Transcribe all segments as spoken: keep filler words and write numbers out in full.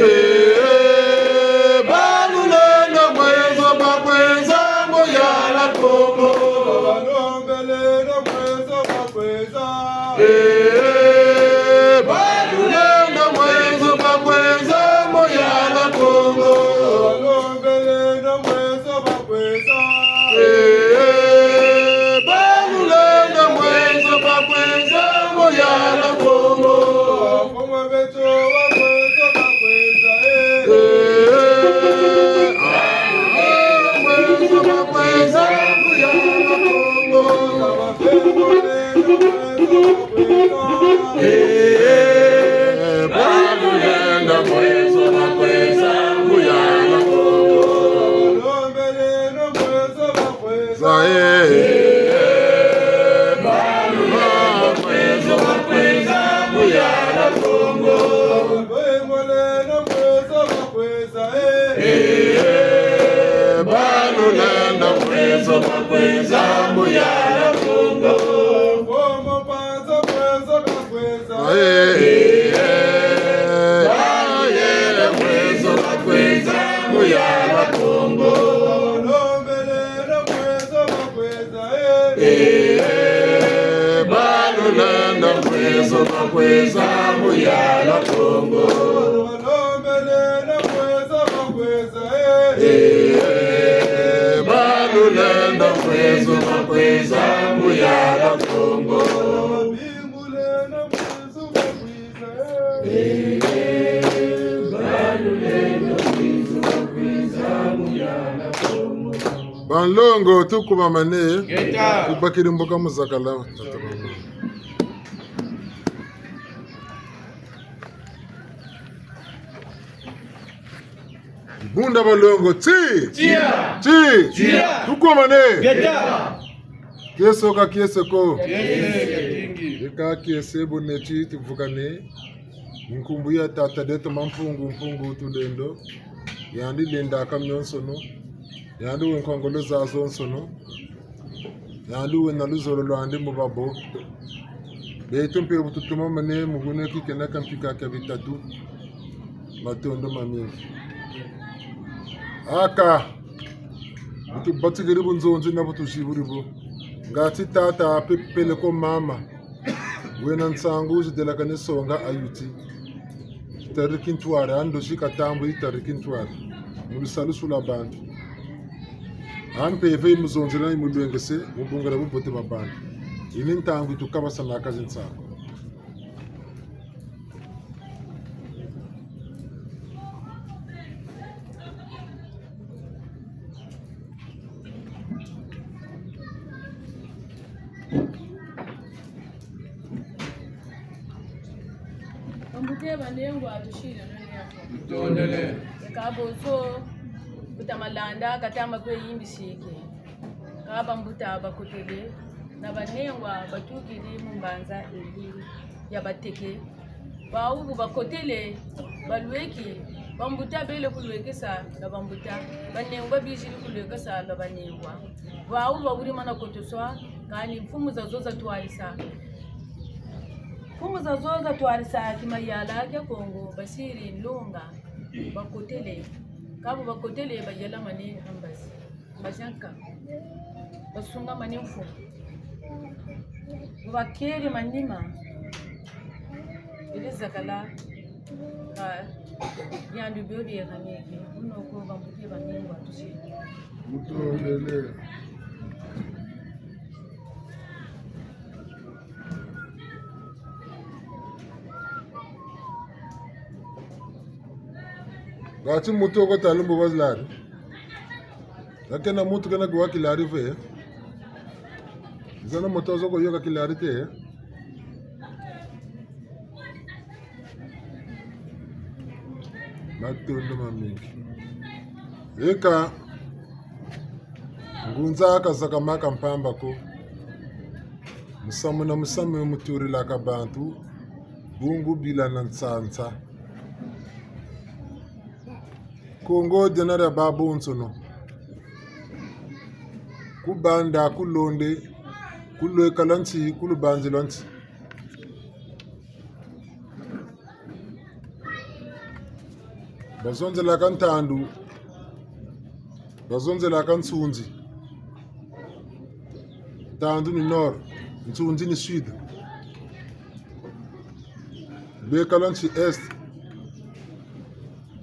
Eh, balulenda mwezo bakwiza, muyala Kongo. Eh, balulenda mwezo bakwiza, muyala Kongo. Eh, balulenda mwezo bakwiza, muyala Kongo. Eh, ah, mwezo bakwiza, muyala Kongo. Eh, balulenda mwezo bakwiza, muyala Kongo. Za, eh, eh, balulenda mwezo bakwiza, muyala Kongo. Eh, eh, balulenda mwezo bakwiza, muyala Kongo. Eh, eh, eh, balulenda mwezo bakwiza, muyala Kongo. Eh, eh, balulenda mwezo bakwiza, muyala Kongo. Eh, eh, balulenda mwezo bakwiza, muyala Kongo. Eh, eh, balulenda mwezo bakwiza, muyala Kongo. Banlongo, tukubamane. Ngeta. Tubakiri mboka mu zakala, tata mama. Bunda balongo, ti! Tia! Ti! Tia! Tukubamane! Ngeta! Kiese ka kiese ko. Kiese, kiese. Eka kiese bo neti tuvukane. Nkumbu ya tata dieto Mampungu, Mpungu Tulendo. Yandi lendaka mionsono. Yandi wena nkongolo zazonsono. Yandi wena luzolo lwandi mu babo. Beto mpe bu tutumamane mu buna kikena ka mpika kia bitatu. Matondo mamingi. Aka, bu tubatikiri bunzonzi na bu tuziburi bo. Ngati tata ape peleko mama. Wena nsangu zidelakane songa ayuti. Tariki ntwari, ando zika tambu yi tariki ntwari. Mu lusalusu lwa bantu. A mpeve yi muzonzela yi mulwengese, mu bungela bubote bwa bantu. Yi ni ntangu yi tukabasanaka zinsangu. Bambuta banengwa, tusiri nani ako? Tutondele. Eka bonso, mbuta Malanda, katama kwe yimbisiki. Ka bambuta bakotele, na banengwa batukiri mu mbanza eyi ya bateke. Bawu bu bakotele, balweki, bambuta bele kulwekesa lwa bambuta, banengwa biziri kulwekesa lwa banengwa. Bawu bawuri mana kotoswa, kani mfumu zazo zatwarisa. Mfumu zazo zatwarisa ki mayala kia Kongo, basiri nlonga, bakotele. Ka bu bakotele, bayalamane ha mbazi. Bazianka. Basungamane mfumu. Bu bakeri manima. Beri zakala. Ka, biandu bio biekaneke. Munoko bambuta banengwa tusiri. Mutondele. Ngati muntu wo ko tala mbo bazilari. Ka kena muntu kena kuwa kilari ve. Zana moto zo ko yoka kilari te. Matondo mamingi. Eka, ngunza ka zaka maka mpamba ko. Musamu na musamu muturilaka bantu, bungu bila na nsansa. Kongo diena dia babonsono. Ku banda, ku londe, ku lweka lwa nsi, ku lubanzi lwa nsi. Bazonzelaka ntandu, bazonzelaka nsunzi. Ntandu ni nord, nsunzi ni sud. Lweka lwa nsi est,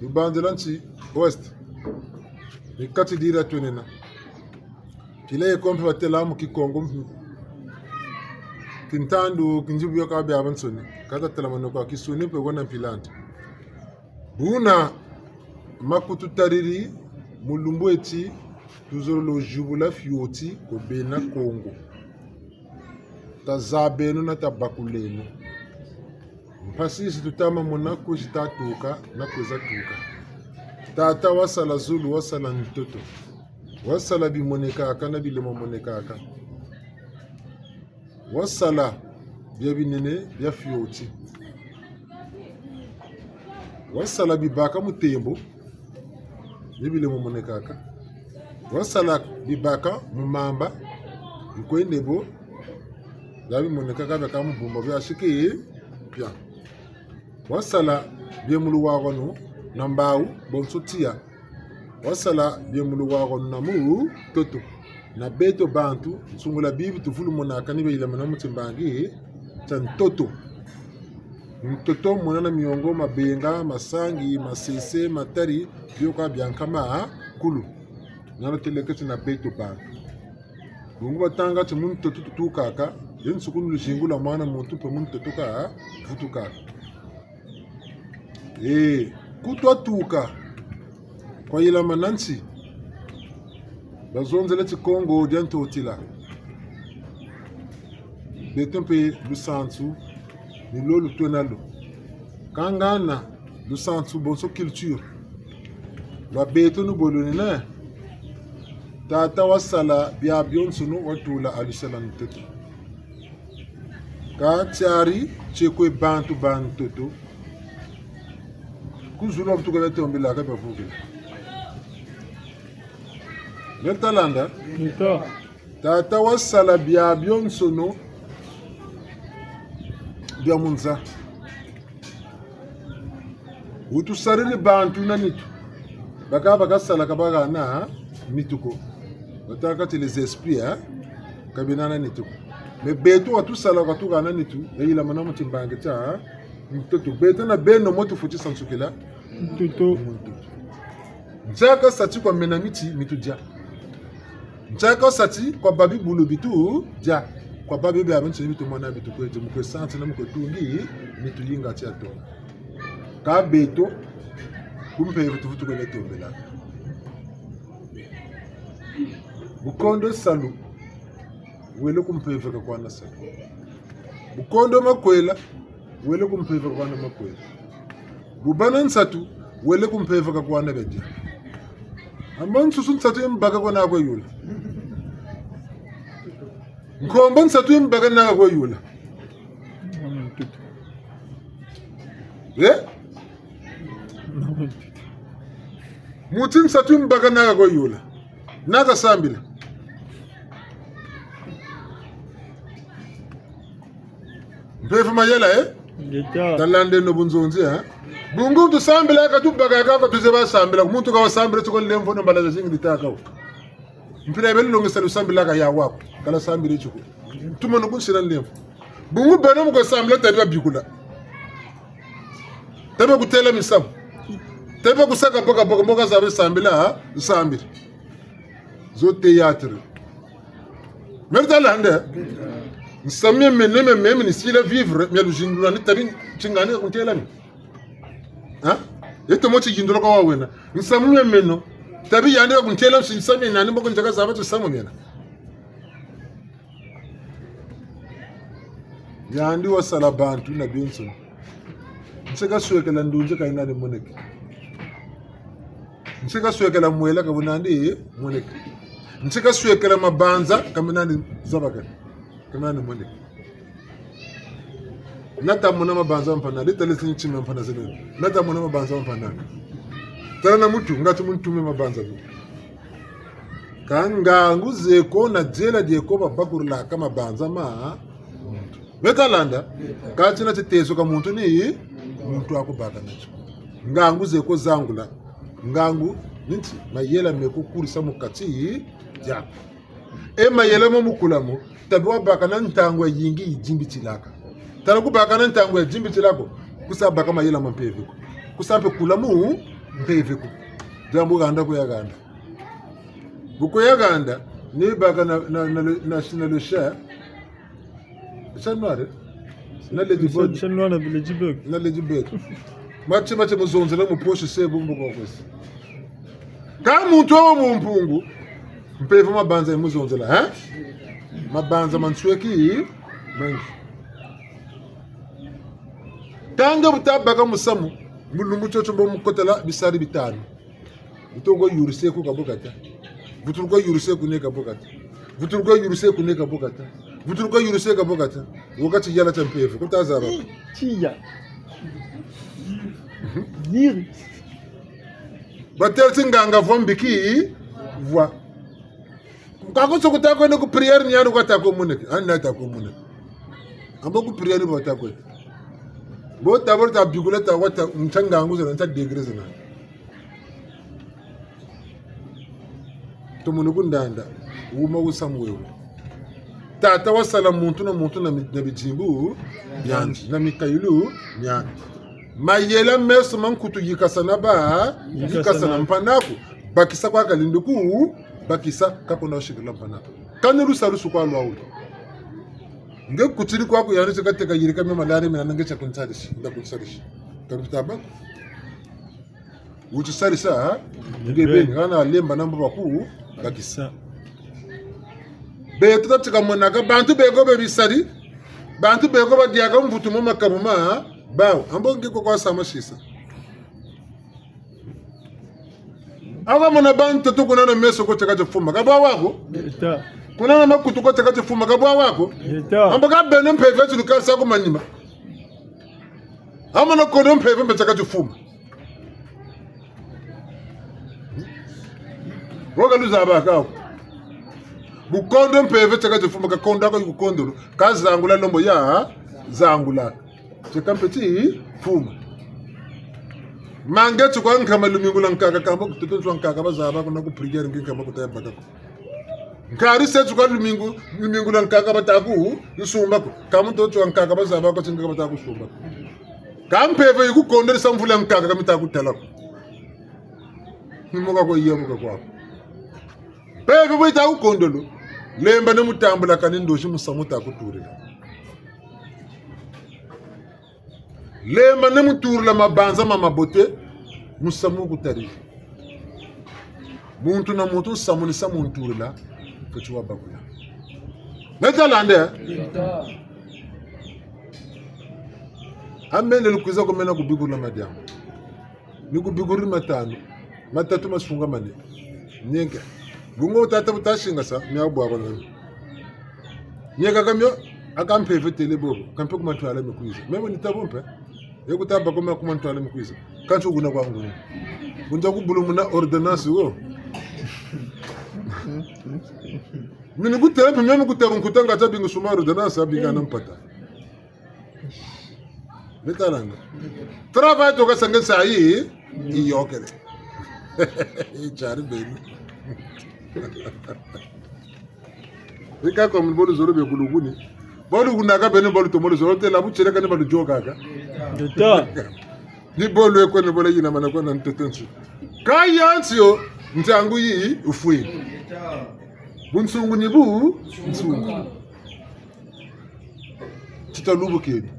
lubanzi lwa nsi ouest. Ni kati dira twenena. Mpila ye ko mpe batela mu Kikongo mpe. Kintandu, kinzibu yo ka biabiansoni. Ka tatela mano kwa kisuni mpe wena mpila nti. Buna makutu tariri mu lumbu eti tuzololo zibula fioti kwe bena Kongo. Tazabeno na tabakuleno. Mpasi zi tutama mona kwe zita tuka na kwe za tuka. Tata wasala zulu, wasala ntoto. Wasala bimonekaka na bilemomonekaka. Wasala bia binene, bia fioti. Wasala bibaka mu tembo, ni bilemomonekaka. Wasala bibaka mu mamba, bikwende bo, bia bimonekaka biakaka mu bumba bia siki, bia. Wasala bie mu luwawanu na mbawu, bonso tiya. Wasala bie mu luwawanu na mutoto. Na beto bantu, nsungula bibi tuvulu monaka ni bia yilamana mu timbangi tia ntoto. Ntoto mona na miongo, mabenga, masangi, masese, matari, bio kwa bia nkama kulu. Nano teleketi na beto bantu. Bungu batanga ti mu ntoto tutukaka, ye nsuku ni luzingu lwa mwana muntu mpe mu ntoto kavutukaka. Eh, ku twatuka, kwa yilamana nsi, bazonzele ti Kongo dia Ntotila. Beto mpe lusansu ni lo lutwena lo. Kangana lusansu bonso culture. Lwa beto ni bo lwenene. Tata wasala biabionsono, watula alusala ntoto. Ka tiari tie kwe bantu ba ntoto. Ku zulu wa butuka bia tombelaka bia vukila. Nge talanda? Nto. Tata wasala biabionsono bia mu nza. Wutusariri bantu na nitu. Baka, baka sala ka bahana nitu ko. Batâka ti les esprits, hein? Ka bena na nitu ko. Mais beto watusala ka tuhana nitu, ya yilamana mu timbangi tia ntoto. Beto na beno mo tufweti sansukila. Ntoto. Mu ntoto. Ntiaka sa ti kwa mena miti, mitu dia. Ntiaka sa ti kwa bâ bibulu bitu dia. Kwa bâ bia biabiansoni bitu mona bitu kwe dia, mu kwe santi na mu kwe tungi, mitu yinga tia tonga. Kâ beto, ku mpeve tuvutuka bia tombela. Bu kondo salu, wele ku mpeve ka kwana salu. Bu kondo makwela, wele ku mpeve ka kwana makwela. Bu bâ na nsatu, wele ku mpeve ka kwana bia dia. Amba nsusu nsatu yi mbaka kwa na kwe yula. Nkombo nsatu yi mbaka na kwe yula. Eh? Muti nsatu yi mbaka na kwe yula. Na kasambila. Mpeve mayela, eh? Ngeta. Talandeno bunzonzi, eh? Bungu tusambilaka, tubakaka, ka tuzebi sambila. Muntu ka wasambila, tuko lemvo na mbala zazingi ditaka. Mpila ya bele longesa lusambilaka ya waku. Ka lasambila tiko. Tumana kunsila lemvo. Bungu beno mu kwe sambila, tabi babikula. Tabi bakutela misamu. Tabi bakusaka boka boka, mbo ka zabi sambila, ha? Nsambila. Zo théâtre. Meri talande. Nsamu mia mene, mia mene, ni sila vivre, mia luzingu lwani tabi tingani ka kuntela mi. Ha? Yeto mo ti yindula kwa wawena. Nsamu mia meno. Tabi yandi wa kuntela nsi nsamu mia nani mboko nzaka zaba ti nsamu miena. Yandi wasala bantu na biansoni. Nsi kaswekela ndunzi ka yina ni moneke. Nsi kaswekela mwela ka bu nandi moneke. Nsi kaswekela mabanza ka bu nandi zabakana. Ka bu nandi moneke. Nata mona mabanza mpa nandi, tala si ntima mpa na zene. Nata mona mabanza mpa nandi. Tala na mutu, ngati muntu me mabanza bu. Ka ngangu zeko na diela dieko babakulaka mabanza ma muntu. Beta landa, kati na titezo ka muntu ni muntu aku baka natio. Ngangu zeko zangula, ngangu ni nti mayela meko kulisa mu kati diaku. E mayela mo mu kula mo, tabi wabaka na ntangu yayingi yidimbitilaka. Tala kubaka na ntangu yadimbitilaka ko, kusa baka mayela ma mpeve ko. Kusa mpe kula mu mpeve ko. Diambu ganda ku yaganda. Bu ku yaganda, ni baka na, na, na, na, na le chat. Chat noir, eh? Na ladybug. Chat noir na ladybug. Na ladybug. Mati, mati muzonzela mu poche se bumbu kwa kwesi. Ka muntu wa mu mpungu, mpeve mabanza yimuzonzela, eh? Mabanza ma nsweki, mengi. Tanga bu tabaka musamu, mu lumbu tiotio mbo mukotela bisari bitanu. Vutuluka yuruse ku ka bu kata. Vutuluka yuruse ku ne ka bu kata. Vutuluka yuruse ku ne ka bu kata. Vutuluka yuruse ka bu kata. Wakati yala tia mpeve, ku tazaba. Tiya. Yiri. Batêle ti nganga vwa mbiki, vwa. Ka ku so ku ta kwenda ku prière ni yandi kwa ta ku moneke. Ani na ta ku moneke. Ambo ku prière ni bo ta kwenda. Bo ta bo ta bikula ta wa ta ntia ngangu zena ntia degré zena. Tumunu ku ndanda. Wuma wusa mwewu. Tata wasala muntu na muntu na mi-, na bidimbu biandi, na mikayulu miandi. Mayela meso ma nkutu yikasana ba, yikasana. Yikasana mpangi'aku, bakisa kwa kalindi ku, bakisa ka kuna wusikila mpangi'aku. Kani lusalusu kwa lwa wulu. Nge kutiri kwaku yandi ti kateka yirika mia malari mina nge tia kunsalisi, nda kunsalisi. Ka luta ba ko. Wuti salisa, ha? Nge beni, hana lemba na mbo baku bakisa. Beto ta tika monaka, bantu beko be bisari, bantu beko badiaka mvutu mu makabu ma bawu, ambo nge ko kwa sama sisa. Awa mona bantu tu kuna na meso ko tieka tifuma, ka bwawu ko? Eta. Kuna na makutu ko tieka tifuma, ka bwawu ko? Eta. Ambo ka beno mpeve ti luka sa ku manima. Amona kondo mpeve mpe tieka tifuma. Wo ka luzaba ka ko. Bu kondo mpeve tieka tifuma, ka kondo ako yi ku kondolo, ka zangula lembo ya zangula. Tieka mpe tifuma. Mange ti kwa nkama lumingu lwa nkaka, kamba ku tutu nswa nkaka bazaba kuna ku prière ngi nkama ku ta ya baka ko. Nkari se ti kwa lumingu, lumingu lwa nkaka bata ku nsumba ko. Ka muntu ti wa nkaka bazaba ko ti nkaka bata ku sumba ko. Ka mpeve yi ku kondolo sa mvula nkaka ka mita ku tala ko. Ni mo ka ko yiya mo ka kwa ko. Mpeve bu yita ku kondolo, lemba ni mu tambula kani ndosi musamu ta ku tulila. Lemba ni mu tulila mabanza ma mabote, musamu ku tarila. Muntu na muntu nsamu ni sa mu ntulila, fweti wa bakula. Meta lande? Amene lukwiza ku mena ku bikula madiambu. Ni ku bikuri matanu, matatu masungamane. Nienke. Bungu tata bu ta singasa, mia bwa kwa nani. Nienke ka mio, aka mpeve têle bobo, ka mpe ku mantwala mikwiza. Meno ni ta bo mpe. Ye ku ta ba ko ma ku mantwala mikwiza. Kansi wuna kwa nguni. Wunza ku bulumuna ordonnance wo. Mini ku têle mpe mio mi ku ta bu nkuta nga ta bingi suma ordonnance, a bingi na mpata. Meta landa. Travail to ka sanga nsayi, yiyôkele. Tiari beni. Bika comme bo luzolo bia ku lukuni. Bo lukunaka beni, bo lutomo luzolo têla bu tieleka ni ba luyôkaka. Eta. Ni bo lwe kwene bo lwayinamana kwena ntete nsu. Ka ya ntio, ntangu yi wufwiri. Bunsungu ni bu, nsungu. Tita lubukeni.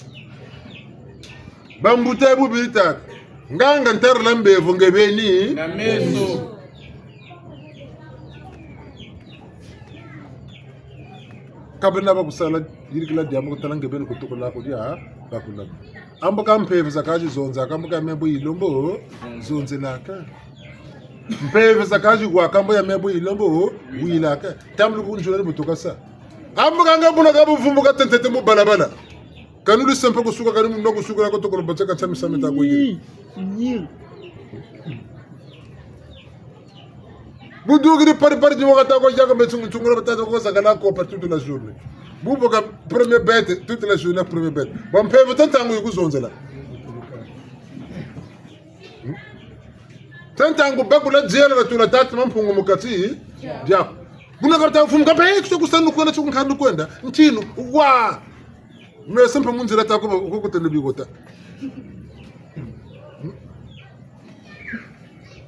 Bambuta bu bitaka. Nganga ntarila mbevo nge beni. Na meso. Ka bena bakusala, yirikila diambu kutala nge beni kutukula ko dia, bakula. Ambu ka mpeve za kazi zonza, ka mbu ka mebo yilombo, zonzelaka. Mpeve za kazi wa, ka mbu ya mebo yilombo, wilaka. Tambulu kunzula ni butuka sa. Ambu ka nge buna ka buvumbuka tentete mu balabala. Kani lwisa mpe kusuka, kani muna kusuka, na kotokolo bateka tsa misamu mita kuyiri. Budukiri pari pari, di wakata ko yaka mbe tsungu tsungu, batata ko sakana ko pa toute la journée. Buboka première bête, toute la journée première bête. Bon, mpeve ta ntangu yi kuzonzela. Ta ntangu bakula diela na tula tata Mampungu mu kati diaku. Buna kata fumuka mpe, eh, kusa kusanu kwenda, kusa nkandu kwenda. Ntinu, wa. Mesa mpe mu nzila ta ko, ko kutende bikota.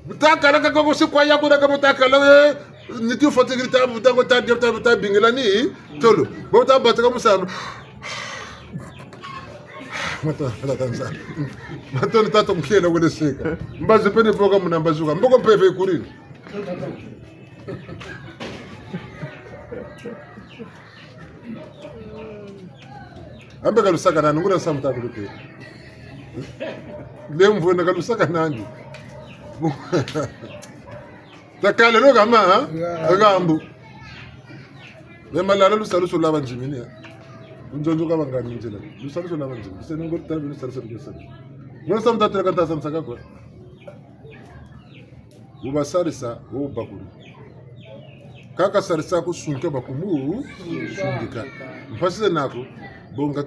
Butakala kaka ko si kwa ya kuna ka butakala, eh, niti ufatikiri ta, buta ko ta, ta, ta bingila ni tolo. Buta bataka musamu. Mato, la tanza. Mato ni tata mkiela wele seka. Mbazi pene boka muna mbazuka. Mboko mpeve kuriri. Ambe ka lusaka nani, ngula samu ta kuluke. Lemvwena ka lusaka nani. Takalelo kama, ha? Ngambu. Me malala lusalusu lwa banzimini, ha? Nzonzo ka bangani nzila. Lusalusu lwa banzimini. Sene ngolo tabi lusalusu lwa banzimini. Ngolo samu ta tela ka ta samu saka kwa. Wubasarisa, wubakuri. Kaka sarisa ku sunke bakumu, sungika. Mpasi ze naku, bonga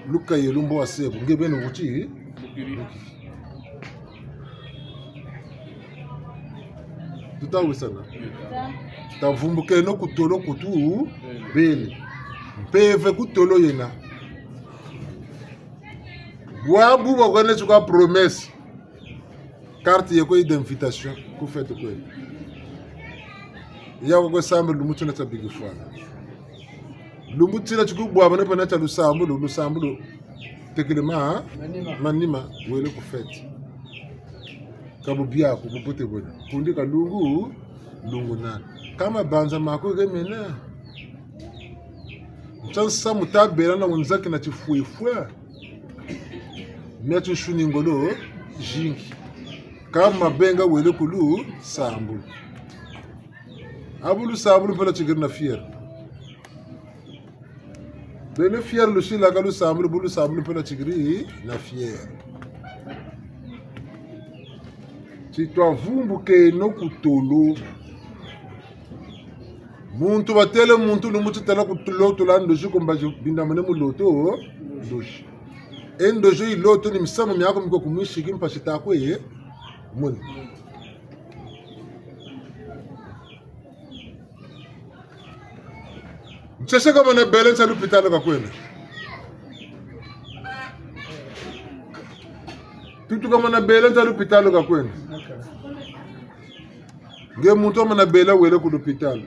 luka ye lumbo wa sebu, nge beni wuti. Tuta wisana. Tavumbukeno ku tolo kutu, beni. Mpeve ku tolo yena. Bwabu bwa kwene tsuka promesse. Carte ye kwe d'invitation ku fête kwe. Ya kwe sambulu lumbu tina tia bigi fwana. Lumbu tina tiku bwabana pena tia lusambulu, lusambulu. Tekele ma, manima. Manima, wele ku fête. Ka bu biaku, bubote bwena. Kundi ka lungu, lungu nani. Ka mabanza maku gemena. Ntia nsamu ta bela na wunzaki na tifwefwe. Mia tinsuni ngolo zingi. Ka mabenga wele ku lusambulu. Abu lusambulu mpela tikiri na fière. Beno fière lusilaka lusambulu, bu lusambulu mpela tikiri na fière. Ti twavumbukeno ku tolo. Muntu batele muntu ni muti tala ku loto la ndozi ko mbazi bindamane mu loto ndozi. E ndozi yi loto ni misamu miaku mi kwe ku mwisiki mpasi ta kwe moni. Nsese kamana bela nsa lupitalu kakwenda. Tutu kamana bela nsa lupitalu kakwenda. Nge muntu wamana bela wele ku lupitalu.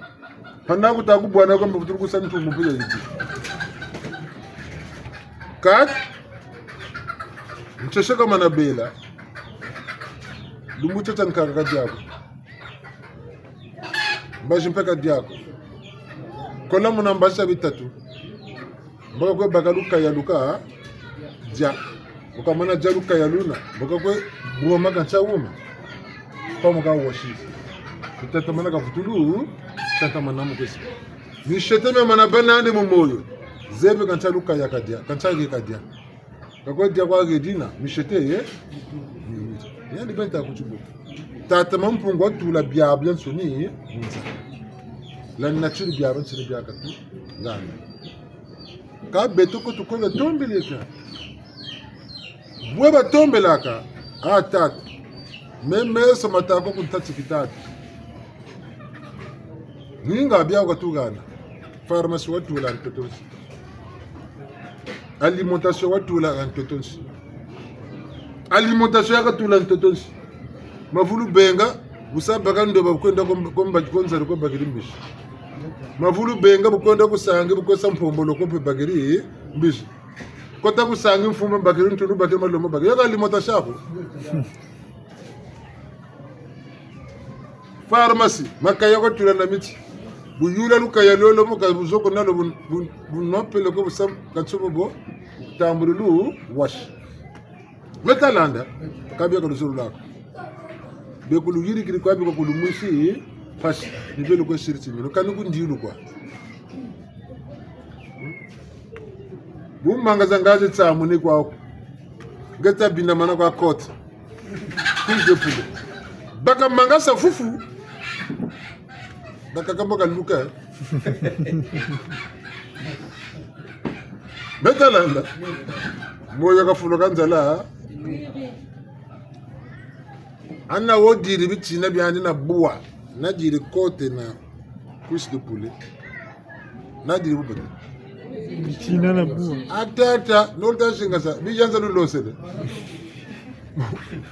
Pana kuta kubwana kwa mbe futulu kusa ntumbu mpila yidi. Kati, nsese kamana bela. Lumbu tia tia nkaka kadia ko. Mbazi mpe kadia ko. Kola muna mbazi tia bitatu. Mbo kakwe baka lukaya luka dia. Bu kamana dia lukaya luna. Mbo kakwe bwoma ka ntia wuma. Pa mu kawasi. Tatamana kavutulu. Tatamana mu kwesi. Misete miamana bâ nandi mu moyo. Zebi ka ntia lukaya kadia. Ka ntia ge kadia. Kakwe dia kwa ge dina, misete ye. Yandi benta ku tibuku. Tata Mampungu watula biabiansoni mu nza. La nature biabiansoni bia katu ngana. Ka beto ko tuko batombeleka. Bwe batombelaka, a tata. Me meso ma ta ko ku ntatiki tata. Ninga bia kwa tugana. Pharmacie watula ntoto nsi. Alimentation watula ntoto nsi. Alimentation ya katula ntoto nsi. Mavulu benga, bu sa baka ndoba bu kwenda ko mba, ko mba, ko nzari ko bakiri mbizi. Mavulu benga bu kwenda ku sangi, bu kwe sa mpombolo ko mpe bakiri mbizi. Kota ku sangi mfuma bakiri ntunu, bakiri malombo bakiri. Yaka alimentation ko. Pharmacie, makaya ko tula na miti. Bu yula lukaya lolo mu ka bu zoko nalo bu, bu, bu nwa peleko bu sa, ka nsobo bo, tambululu, wasi. Me ta landa, ka bia ka luzolo lwaku. Be ku luyirikiri kwa, be ku lumwisi mpasi, ni be lu kwe siri timinu, kani ku ndilu kwa. Bu manga za ngazi tsamuni kwa, nge ta bindamana kwa côte. Cuisse de poulet. Baka manga sa fufu. Baka kamba ka luka. Me ta landa. Moyo ka fuluka nzala. Ana wo diri bitina biandi na bwa. Na diri côte na cuisse de poulet. Na diri bubata. Bitina na bwa. Ata, ata, no ta singasa, bianza lulosele.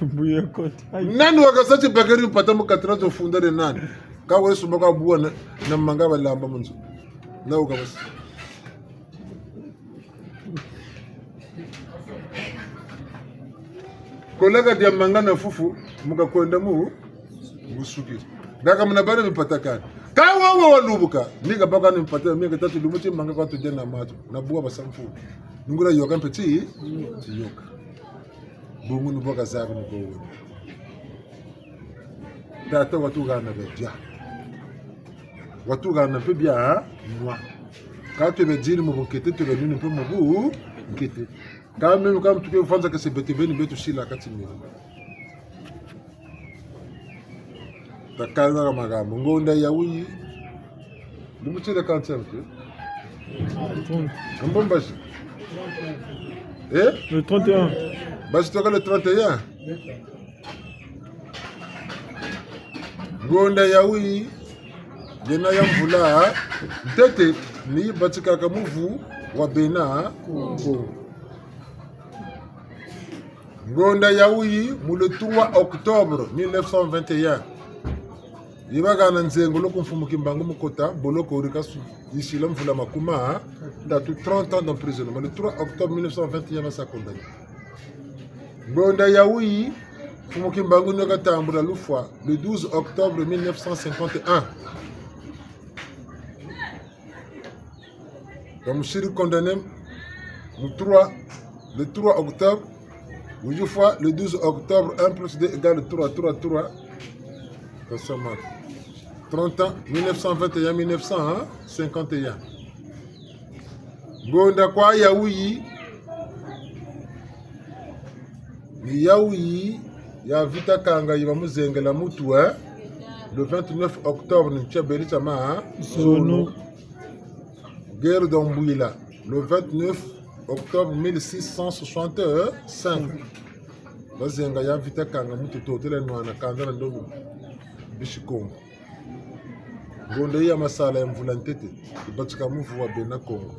Bouillon côte. Ayi. Nani wa kasa ti bakeri mpata mu katira zo funda de nani? Ka wele sumba kwa bwa na, na manga balamba mu nzo. Na wo ka basi. Kolaka dia manga na fufu, mu ka kwenda mu, mu sukiri. Ngaka muna bana mipata kani. Ka wawa walubuka, ni ka baka ni mipata, mi ka tatu lumbu ti manga kwa tudia na matu, na bwa basa mfu. Nungula yoka mpe ti, ti yoka. Bungu ni bo ka zabi ni bo wena. Tata watuhana bia dia. Watuhana mpe bia nwa. Ka twe bia dini mu bunkete, twe bia nwini mpe mu bunkete. Ka meno ka mutuke vanza kese beto beni beto sila kati meno. Takala ka makambu. Ngonda ya wuyi. Lumbu tiele kanti ya mpe. Mbo mbazi. Eh? Le trente et un. Mbazi toka le trente et un. Ngonda ya wuyi, yena ya mvula ntete, ni batikaka muvu wa bena Kongo. Ngonda ya wuyi, mu le trois octobre mille neuf cent vingt et un. Yi bahana nzengolo ku mfumu Kimbangu mu kota boloko, wuri kasu, yisila mvula makuma tatu, trente ans d'emprisonnement. Le trois octobre mille neuf cent vingt et un, basa condamné. Ngonda ya wuyi, mfumu Kimbangu ni yo katambula lufwa, le douze octobre mille neuf cent cinquante et un. Bamusiri condamné mu trois, le trois octobre, wizi fwa, le douze octobre, un plus deux égale trois, trois, trois. Trente ans, mille neuf cent vingt et un, mille neuf cent cinquante et un. Ngonda kwa ya wuyi, ni ya wuyi ya Vita Kanga yi bamuzengela mutu, hein? Le vingt-neuf octobre, ni tia beri tia ma, hein? Sono. Guerre d'Ambuila, le vingt-neuf octobre mille six cent soixante-cinq. Bazenga ya Vita Kanga mutu, totele nwana kanda na ndobo. Bisi Kongo. Ngonda yi ya masala ya mvula ntete, yi batika muvu wa bena Kongo.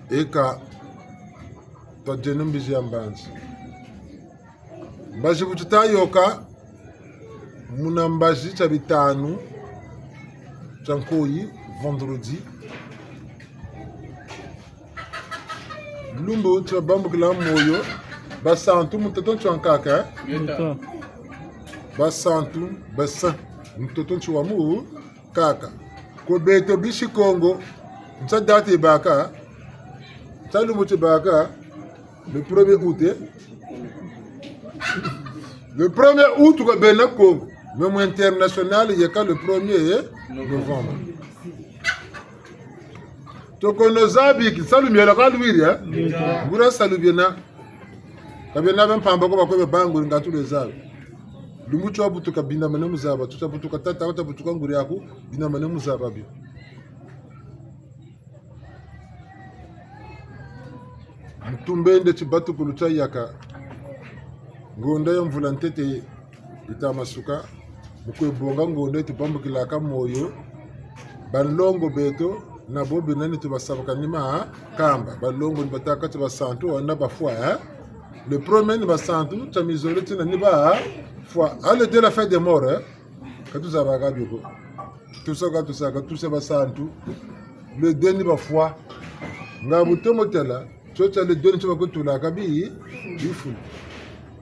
Eka, twadieno mbizi ya mbanzi. Mbazi bu tuta yoka, muna mbazi tia bitanu tia nkoyi, vendredi. Lumbu ti babambukila moyo, basantu mutoto nti wa nkaka, eh? Ngeta. Basantu, ba saint, mutoto nti wa mu nkaka. Kwe beto bisi Kongo, nsa date baka, nsa lumbu ti baka, le premier août, eh? Le premier août kwe bena Kongo, mais mu international yeka le premier novembre. Tokono zabi ki salu miela ka lwiri, eh? Ngeta. Nguria salu biena. Ka biena bia mpamba ko, bakwe bia banguri nga tulezabi. Lumbu tio butuka bindamane mu zaba, tio butuka tata, tio butuka nguri'aku, bindamane mu zaba bio. Mu tumbende tibatukulu tia yaka, ngonda ya mvula ntete yita masuka, mu kwe bonga ngonda yi tubambukilaka moyo banlongo beto, na bo bena ni tubasabaka ni makamba. Banlongo ni batâka ti basantu, wana bafwa, eh? Le premier ni basantu, tia mizole tina ni bafwa. Ah, le deux, la fête des morts, eh? Ka tuzabaka bio ko. Tusa ka tusa ka tusa basantu. Le deux ni bafwa. Nga bu tomo tala, tio tia le deux ni tio bakutulaka bi, bifulu.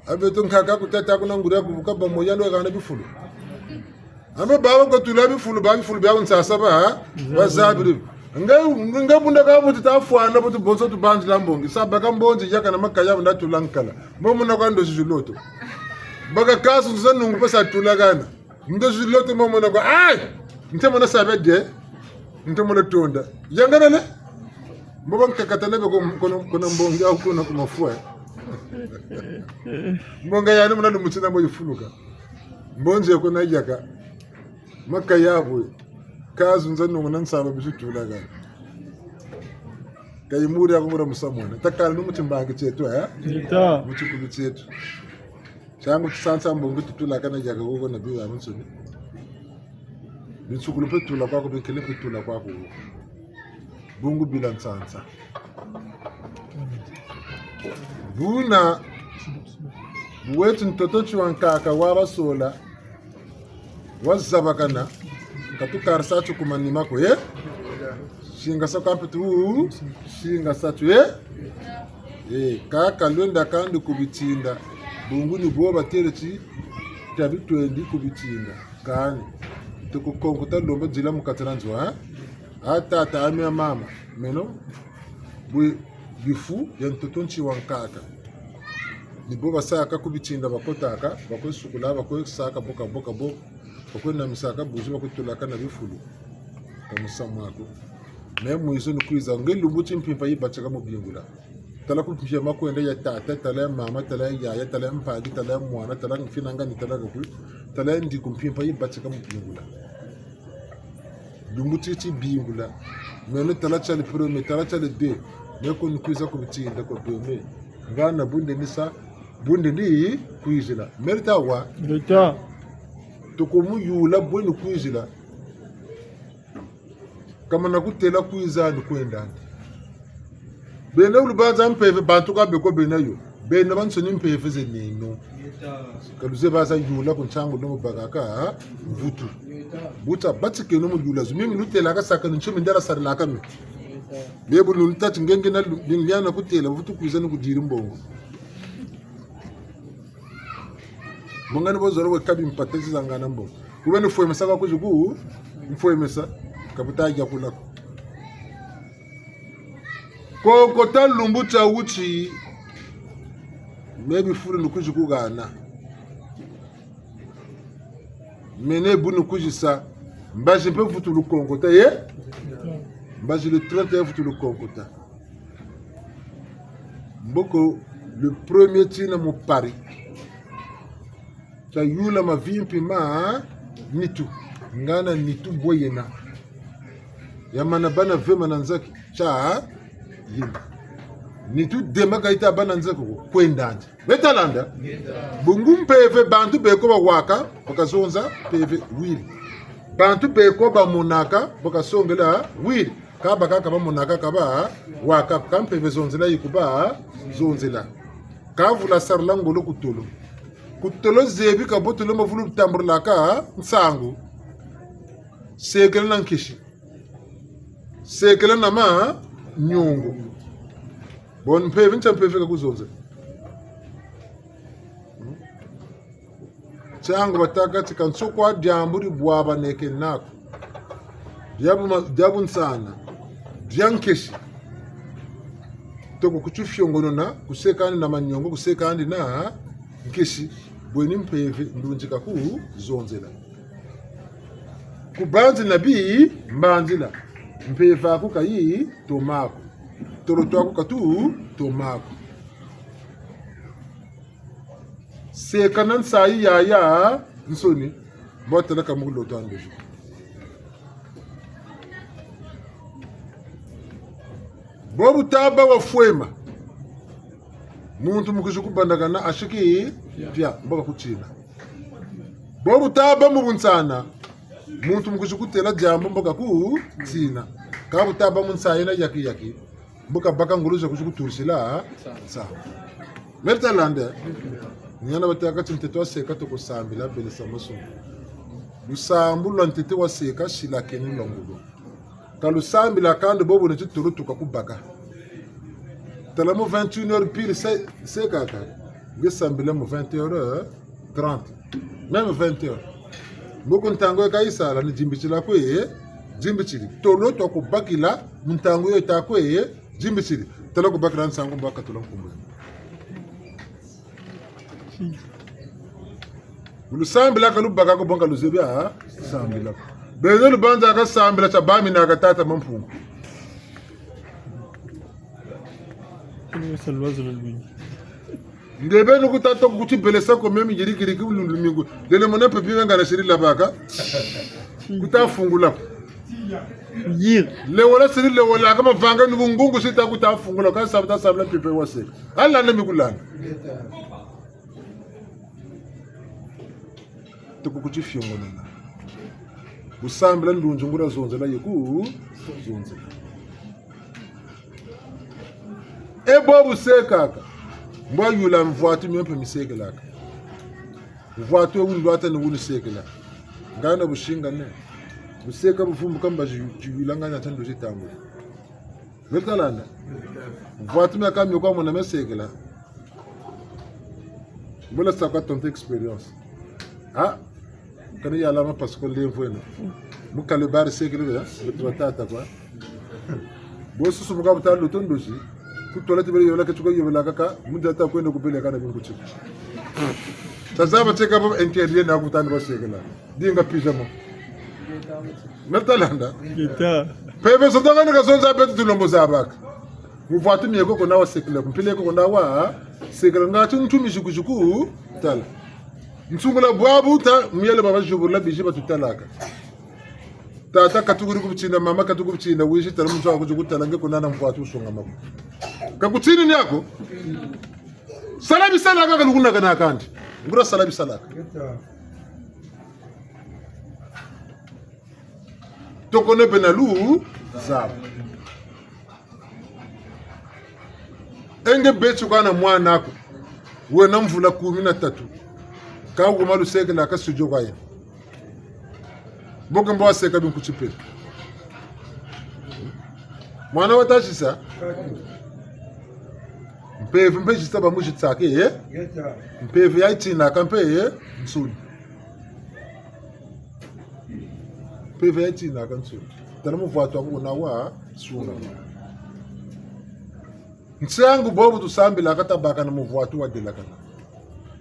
A beto nkaka ku tata kuna nguri ya kubuka ba moyando kana bifulu. A mbe baba ko tula bifulu, ba bifulu bia ku nsasa ba, ha? Bazabiri. Nge, nge bunda ka buti tafwana buti bonso tubanzila mbongi. Sa baka mbongi yaka na makaya bunda tula nkala. Mo mona kwa ndozi zu loto. Baka kasu nza nungu pesa tula kana. Ndozi zu loto mo mona kwa. Ai! Nte mona sabe de. Nte mona tonda. Yangana ne? Mbo bankakatana be ko, kono, kono mbongi au kuna ku mafwa. Mbongi yani mona lumutina mbo yifuluka. Mbongi ya kuna yaka. Makaya bwe. Kazu nza nungu na nsaba bisu tula kana. Kayi muri ya kumura musamona. Takala no mu timbangi tieto, eh? Mu tikulu tieto. Tiangu tisansa mbongi tutula kana yaka koko na biwa munsoni. Binsukulu mpe tula kwaku, binkele mpe tula kwaku. Bungu bila nsansa. Buna bu weti ntoto nti wa nkaka wa basola, wazabakana, ka tukarisa ti ku manima ko, eh? Singasa kwa mpe tu, singasa tu, eh? Eh, kaka lwenda kandi ku bitinda, bungu ni bo batele ti, tabi twendi ku bitinda. Kani, tuku konko ta lomba dila mu kati dia nzo, eh? A tata, a mia mama, meno, bwe bifu ya ntoto nti wa nkaka. Ni bo basaka ku bitinda bakotaka, bakwe sukula, bakwe saka boka, boka, boka, bakwe namisaka buzi, bakwe tulaka na bifulu. Ka musamu aku. Me mwizu ni kwiza, nge lumbu ti mpimpa yibatika mu bingula. Tala ku mpimpa makwenda ya tata, tala ya mama, tala ya yaya, tala ya mpangi, tala ya mwana, tala mfinanga ni tala kakwi, tala ya ndiku mpimpa yibatika mu bingula. Lumbu ti ti bingula. Meno tala tiari premier, tala tiari deux. Me ko ni kwiza ku bitinda ko deux me. Ngana bunde ni sa, bunde ni kwizila. Merita wa? Merita. Tuku mu yula bwe ni kwizila. Kamana kutela kwiza ni kwenda ndi. Bena ulubanza mpeve bantu ka beko bena yo. Bena bansoni mpeve ze neno. Ka luzebi baza yula ku ntangu no bakaka, ha? Mvutu. Buta batikeno mu yula zo. Mimi lutelaka saka ni ntio mi ndala sarilaka mi. Lebu lulutati ngenge na lu-, lingiana kutela, vutu kwiza ni kudiri mbongo. Mungani bo zolo we kabi mpata zi zangana mbongo. Kube ni fwemesa ka kuzi ku, mfwemesa, ka buta yakula ko. Koko ta lumbu tia wuti, me bifulu ni kwizi ku hana. Mene bu ni kwizi sa, mbazi mpe vutu lukonkota, ye? Mbazi le trente ya vutu lukonkota. Mboko le premier tina mu Paris. Tia yula mavimpi ma nitu. Ngana nitu bwe yena. Ya mana bana ve mana nzaki. Tia yena. Nitu dema ka yita bana nzaki ko. Kwenda ndi. Beta landa. Bungu mpeve bantu beko bawaka, bakazonza mpeve wiri. Bantu beko bamonaka, bakasongela wiri. Ka bakaka bamonaka ka bawaka, ka mpeve zonzela yi ku bazonzela. Ka vula sarila ngolo ku tolo. Ku tolo zebi ka bo tolo mavulu tambulaka nsangu. Sekele na nkisi. Sekele na manyongo. Bon mpeve, ntia mpeve ka kuzonzela. Tiangu batâka ti ka nsoko a diambu di bwabaneke naku. Dia bu ma-, dia bunsana. Dia nkesi. Toko ku tifiongonona, ku sekandi na manyongo, ku sekandi na nkesi. Bweni mpeve, ndunzi ka kuzonzela. Ku banzi na bi mbanzila. Mpeve aku ka yi toma ko. Tolo twaku ka tu toma ko. Seka na nsayi yayansoni, mbo tala ka mu ku loto a ndozi. Bo bu taba wa fwema, muntu mu kwizi ku bandakana asiki pia, mbo ka ku tina. Bo bu taba mu bunsana, muntu mu kwizi ku tela diambu, mbo ka ku tina. Ka bu taba mu nsayi na yaki yaki. Mbo kabaka ngolo za kwizi ku turisila nsangu. Merita landa. Niana batâka ti ntete wa seka toko sambila, belesa masumu. Lusambu lwa ntete wa seka, silakeno lwa ngolo. Ka lusambila kandi bobo ni titolo tuka kubaka. Tala mu vingt et une heures pile, se-, sekaka. Nge sambila mu vingt heures trente. Même vingt heures. Mboko ntangu yo ka yisala ni dimbitila kwe, dimbitili. Tolo twa kubakila, mu ntangu yo ta kwe, dimbitili. Tala kubakila nsangu mbo ka tula nkumbu. Lusambilaka lubaka ko bonga luzebi a sambila. Beno lubanza ka sambila tia bami na ka tata Mampungu. Nde beno ku ta to ku ti belesa ko memi yirikiriki lumingu. Lele mona pepi wenga na siri labaka. Ku ta fungula. Yir. Lewola siri lewola ka mavanga ni bungungu si ta ku ta fungula. Ka sa ta sambila pepe wase. Ala na mi kulanda. Tuku ku ti fiongonona. Bu sambila ndunzi nguria zonzela ye ku zonzela. E bo bu sekaka. Mbwa yula mvwatu mio mpe mi sekelaka. Mvwatu e wu ndwata ni wu ni sekela. Ngana bu singa ne. Bu seka bu vumbuka mbazi ti yula ngana ta ndozi tambula. Meta landa. Mvwatu mia ka mio kwa mona me sekela. Mbo la sa kwa tonte expérience. Ah, kani yala ma parce que lemvo eno. Mu kale bari sekele ya, betu batata kwa. Bo susu mu ka buta loto ndozi. Ku tola ti bele yola ke tuka yola kaka, mu data kwenda ku bele kana binkuti. Tazaba teka bo intérieur na ku tani ba sekela. Dinga pyjama. Meta landa. Kita. Pepe soto kani ka zonza betu tulombo zabaka. Mvwatu mie koko na wa sekela, mpile koko na wa sekela, nga ti ntumi zuku zuku, tala. Nsungula bwabu ta, miele baba zubula bizi ba tutalaka. Tata katukuri ku bitsinda, mama katukuri ku bitsinda, wizi tala muntu wa ku zuku tala nge kuna na mvwatu usonga mako. Ka kutini ni ako? Sala bisalaka ka lukuna kana kandi. Nguria sala bisalaka. Toko ne bena lu, zaba. E nge beti kwa na mwana ko. Wena mvula kumi na tatu. Ka wuma lusekela ka sujo kwa yena. Mbo ke mbo wa seka binkuti mpe. Mwana wa ta zisa. Mpeve mpe zisa ba mu zitsake, eh? Mpeve ya yitinaka mpe, eh? Nsuni. Mpeve ya yitinaka nsuni. Tala mvwatu wa ku na wa sunga. Nsangu bobu tusambilaka tabaka na mvwatu wa delakana.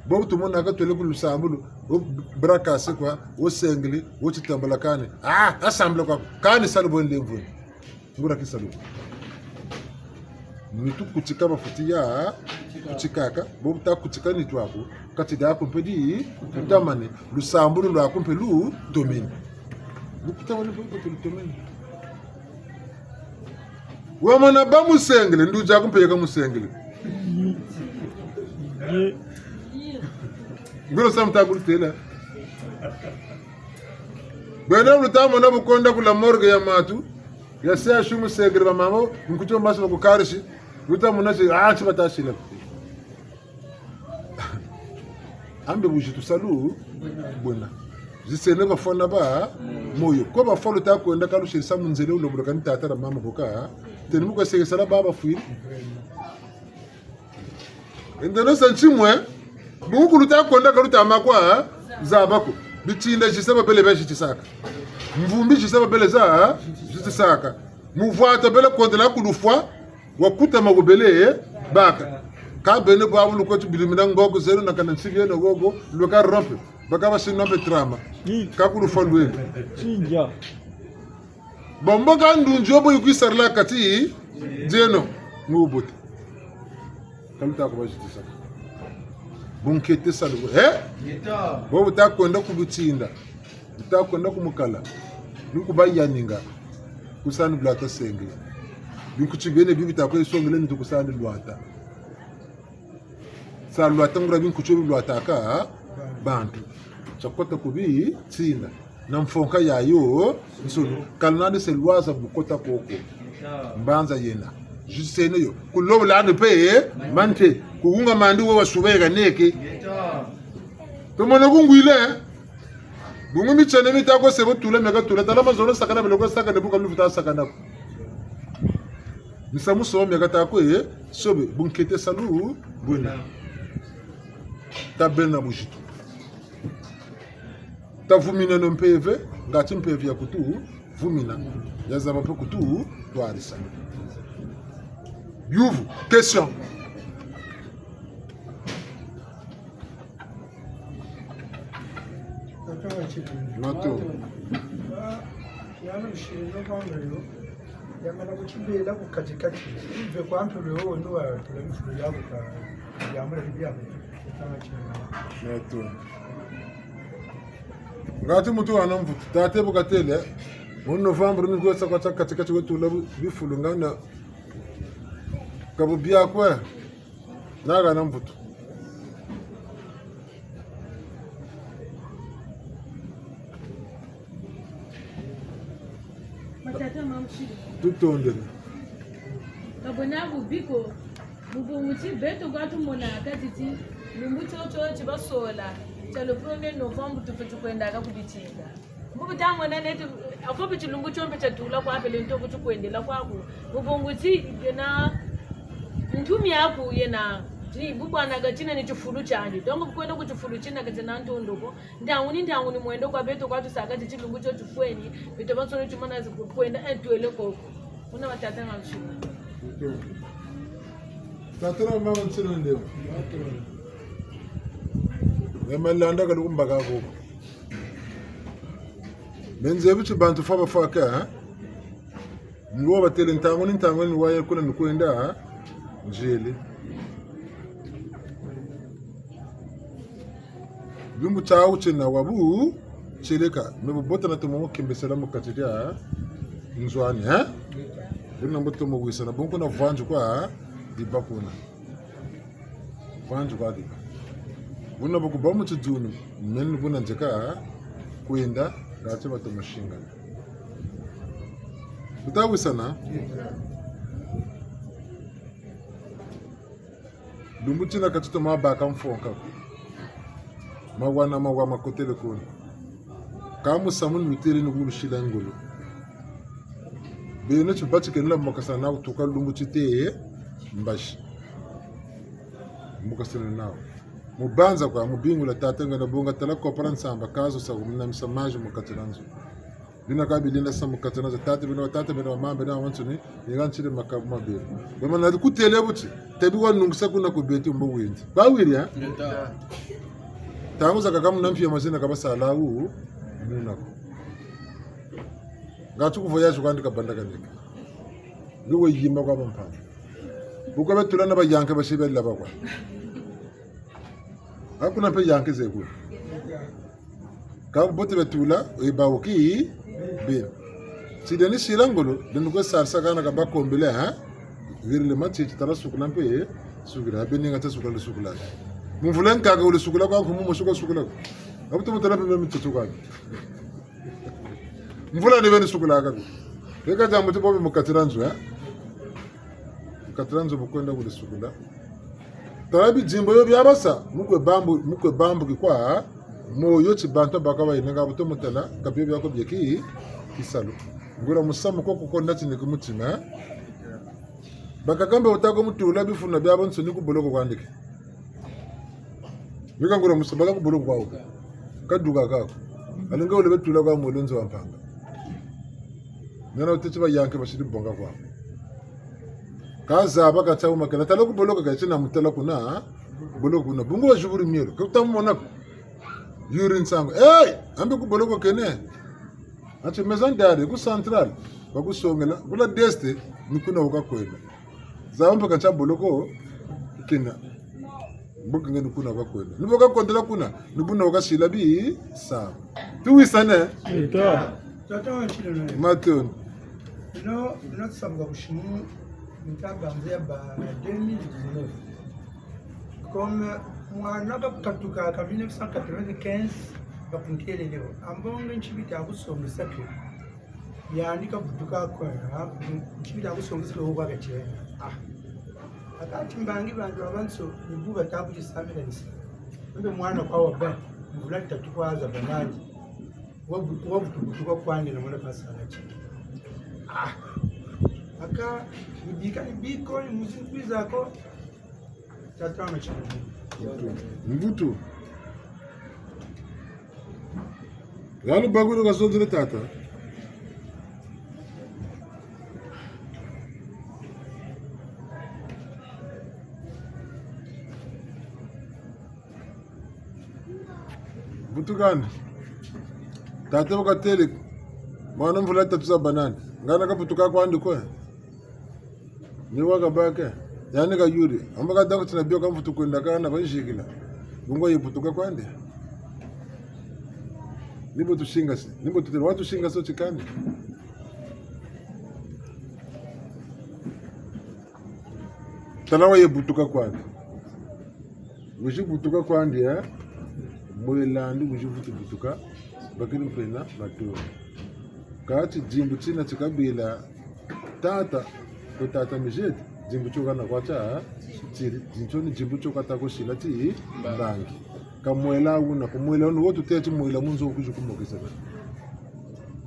Bobu tumonaka twele ku lusambulu, wo brakase kwa, wo sengele, wo titambala kani. Ah, asambila kwa, kani salu bo nde mvuni. Nguria ki salu. Nitu kutika bafweti ya kutikaka, bobu ta kutika nitu aku, kati diaku mpe di kutamane, lusambulu lwaku mpe lutomene. Lukutamane mpe lutomene. Wamana ba musengele, nduzi aku mpe yeka musengele. Nguria samu ta kulutêla. Bwena luta mona bu konda ku la morgue ya matu, ya se a sumu sekele ba mama, nkuti wa masi ba ku karisi, luta mona si, ah, nti bata sila. Ambe buzi tusalu, bwena. Zisene bafwa na ba, moyo. Ko bafwa luta kwenda ka lusisa mu nzele wu lombola kani tata na mama boka, teni mu kwa sekesala ba bafwiri. Ende no sa ntimwe, bungu ku luta kwenda ka luta ma kwa zaba ko. Bitsinda zisa babele ba zitisaka. Mvumbi zisa babele za zitisaka. Muvwatu bele kondela ku lufwa, wakutama ku bele baka. Ka beno bwabu lukwe ti bilimina ngoko zeno na kana nsibi yeno gogo, lweka rompe. Baka ba sino mpe trama. Ka ku lufwa lwele. Tsinja. Bombo ka ndunzi yo bo yi kwisarila kati dieno, mu bubote. Ka luta ku ba zitisa. Bunkete salu, eh? Bo buta kwenda ku bitsinda. Buta kwenda ku mukala. Ni ku ba yaninga. Ku sani lwata senge. Binkuti biene bi bita kwe songele nitu ku sani lwata. Sa lwata nguria binkuti bi lwataka bantu. Tia kota ku bitsinda. Na mfonka yayo, nsunu. Ka luna ni se lwaza bu kota koko. Mbanza yena. Zisene yo. Ku lobula ni mpe, eh? Mante. Ku wunga mandi wo wa suba yeka neke. Tomona kungwile. Bungu mitiene mita ko se bo tula meka tula. Tala mazono sakana bele ko sakana bu ka lufuta sakana ko. Misamu so meka ta ko, eh, sobe, bunkete salu, bwena. Tabeno na buzitu. Tavumineno mpeve, ngati mpeve ya kutu vumina. Yazaba mpe kutu twarisa. Biyuvu, question. Matondo. Yamana kutibela ku kati-kati. Ive kwa mpelo yo, wendo watula bifulu bia ku ka, yamula bibi yako. Matondo. Ngati muntu wena mvutu, tata bu katêle, mu novembre ni kwe sa kwa tia kati-kati wetula bu-, bifulu ngana ka bu bia kwe. Nagana mvutu. Batata, mama, msiri. Tutondele. Ka bwena bubi ko, mu bungu ti beto kwa tumonaka titi, lumbu tiotio ti basola, tia le premier novembre tufweti kwendaka ku bitinga. Mbo bu tamona neti, avo mpe tilumbu tio mpe tiatula kwa peleko nto ku tukwendela kwaku. Mu bungu ti, yena, ntu miaku yena, ti, bu bwanaka tina ni tifulu tiandi. Donc, bu kwenda ku tifulu tina ka tina ntondo ko. Ntangu ni ntangu ni mwendo kwa beto kwa tusaka ti tilumbu tio tufweni, beto bansoni tumana zi ku-, kwenda, eh, twele koko. Buna batata na msiri. Tata na mama ntsina ndemo. Ema landa ka lukumbaka koko. Me nzebi ti bantu fwa bafwaka, eh? Ni wo batêle ntangu ni ntangu ni waye kuna ni kwenda, eh? Nzele. Lumbu tiawu tiena wa bu tieleka, me bubote natomo mu kembesela mu kati dia nzo ani, eh? Buna mbo tomo wisana, bungu na vwanzu kwa diba kuna. Vwanzu kwa diba. Buna bu kuba mu tidzunu, meni buna nzeka kwenda, ngati batomo singana. Bu tawisana? Lumbu tina ka titomo baka mfonka ko. Mawa na mawa makotele kuna. Ka musamu ni wutêle ni kulusila ngolo. Beno ti batikenela mbokasana nawu tuka lumbu tite mbazi. Mbokasana nawu. Mu banza kwa, mu bingula tata ngana bonga tala kopala nsamba kazo sa kumina misa mazi mu kati na nzo. Bina ka bilinda sa mu kati na nzo. Tata bina, tata bina, mama bina, wansoni, ni ga ntiri makabu mabi. Bamana kutêle buti, tabi wanungisa kuna ku beto mbo windi. Ba wiri, eh? Ngeta. Ntangu zakaka muna mpi ya mazina ka basala wu, muna ko. Ngatu ku voyage kwandi kabanda kanika. Luwe yima kwa bampamba. Bu kwa betula na bayanke basi bela bakwa. Hakuna mpe yanke ze kuna. Ka bubote betula, e bawu ki, be. Ti deni sila ngolo, deni kwe sarisa kana ka bakombele, ha? Wirile mati, ti tala sukula mpe, sukula, ha beni nga ta sukula, sukula. Mu mvula nkaka wule sukula kwa nkumu, mu suka sukula. Abu tumu tala mpe mitutu kwa. Mvula ni beni sukula kaka. Keka diambu ti bobe mu kati dia nzo, eh? Mu kati dia nzo bu kwenda kule sukula. Tala bidimbu bio bia basa, mu kwe bambu, mu kwe bambuki kwa, moyo ti bantu baka bayinanga bu tomo tala, ka bio biako bie ki, kisalu. Nguria musamu ko kuko nati ni ku mutima, eh? Bakaka mbe wuta ko mutula bifuna biabiansoni ku boloko kwandi ke. Bika nguria musamu baka ku boloko kwawu. Kaduka kako. Alinga wule betula kwa mulenzi wa mpanga. Nana wuteti bayanke basiri bonga kwa. Kazaba kata wuma kena. Tala ku boloko ka tina mutala kuna. Boloko kuna. Bungu wa ziburi mielo. Ka wuta mumona ko. Yuri nsangu. Hey! Ambe ku boloko kene. Ati maison d'arrêt, ku central, bakusongela, ku la d'est, ni kuna wuka kwenda. Zaba mpe ka tia boloko, kena. Mbo kenge ni kuna wuka kwenda. Ni bo ka kondela kuna, ni buna wuka sila bi, sa. Tuwisane? Eta. Tata wa ntilo na. Matondo. No, no sabuka ku simu, nta banze ya ba deux mille dix-neuf. Comme mwana kakatuka ka mille neuf cent quatre-vingt-quinze, bakuntelele bo. Ambonge nti bita kusongesa ke. Yandi kabutuka ko, ha? Nti bita kusongesa ke wo kwa katiena. Ah. Akati mbangi bantu babansoni, ni bu bata kutisambila nsi. Mbe mwana kwa wa ben, mvula tatu kwa za banandi. Wabu-, wabutubutuka kwandi na mwana kasala ti. Ah. Aka, ni bika ni biko, ni muzi nkwiza ko. Tata wa machimuni. Mbutu. Yandi bakulu kasonzele tata. Butukani. Tata wakatêle. Mwana mvula tatu za banani. Ngana kabutuka kwandi kwe. Ni wakabake. Yandi kayuri. Amba ka daku tina bio ka mvutu kwenda kana banzikila. Bungu ye butuka kwandi. Ni bo tusingasi. Ni bo tutêle. Wa tusingasi wo tikani. Tala wa ye butuka kwandi. Wizi butuka kwandi, eh? Mwela'andi wizi vutu butuka, bakiri mpe na matondo. Kâ ti dimbu tina ti kabila tata, ko tata mizeti, dimbu tio kana kwa tia, tiri, dimbu tio ni dimbu tio kata ko sila ti, mbangi. Ka mwela wuna, ko mwela wuna, wo tutêle ti mwela mu nzo kwizi kumokesana.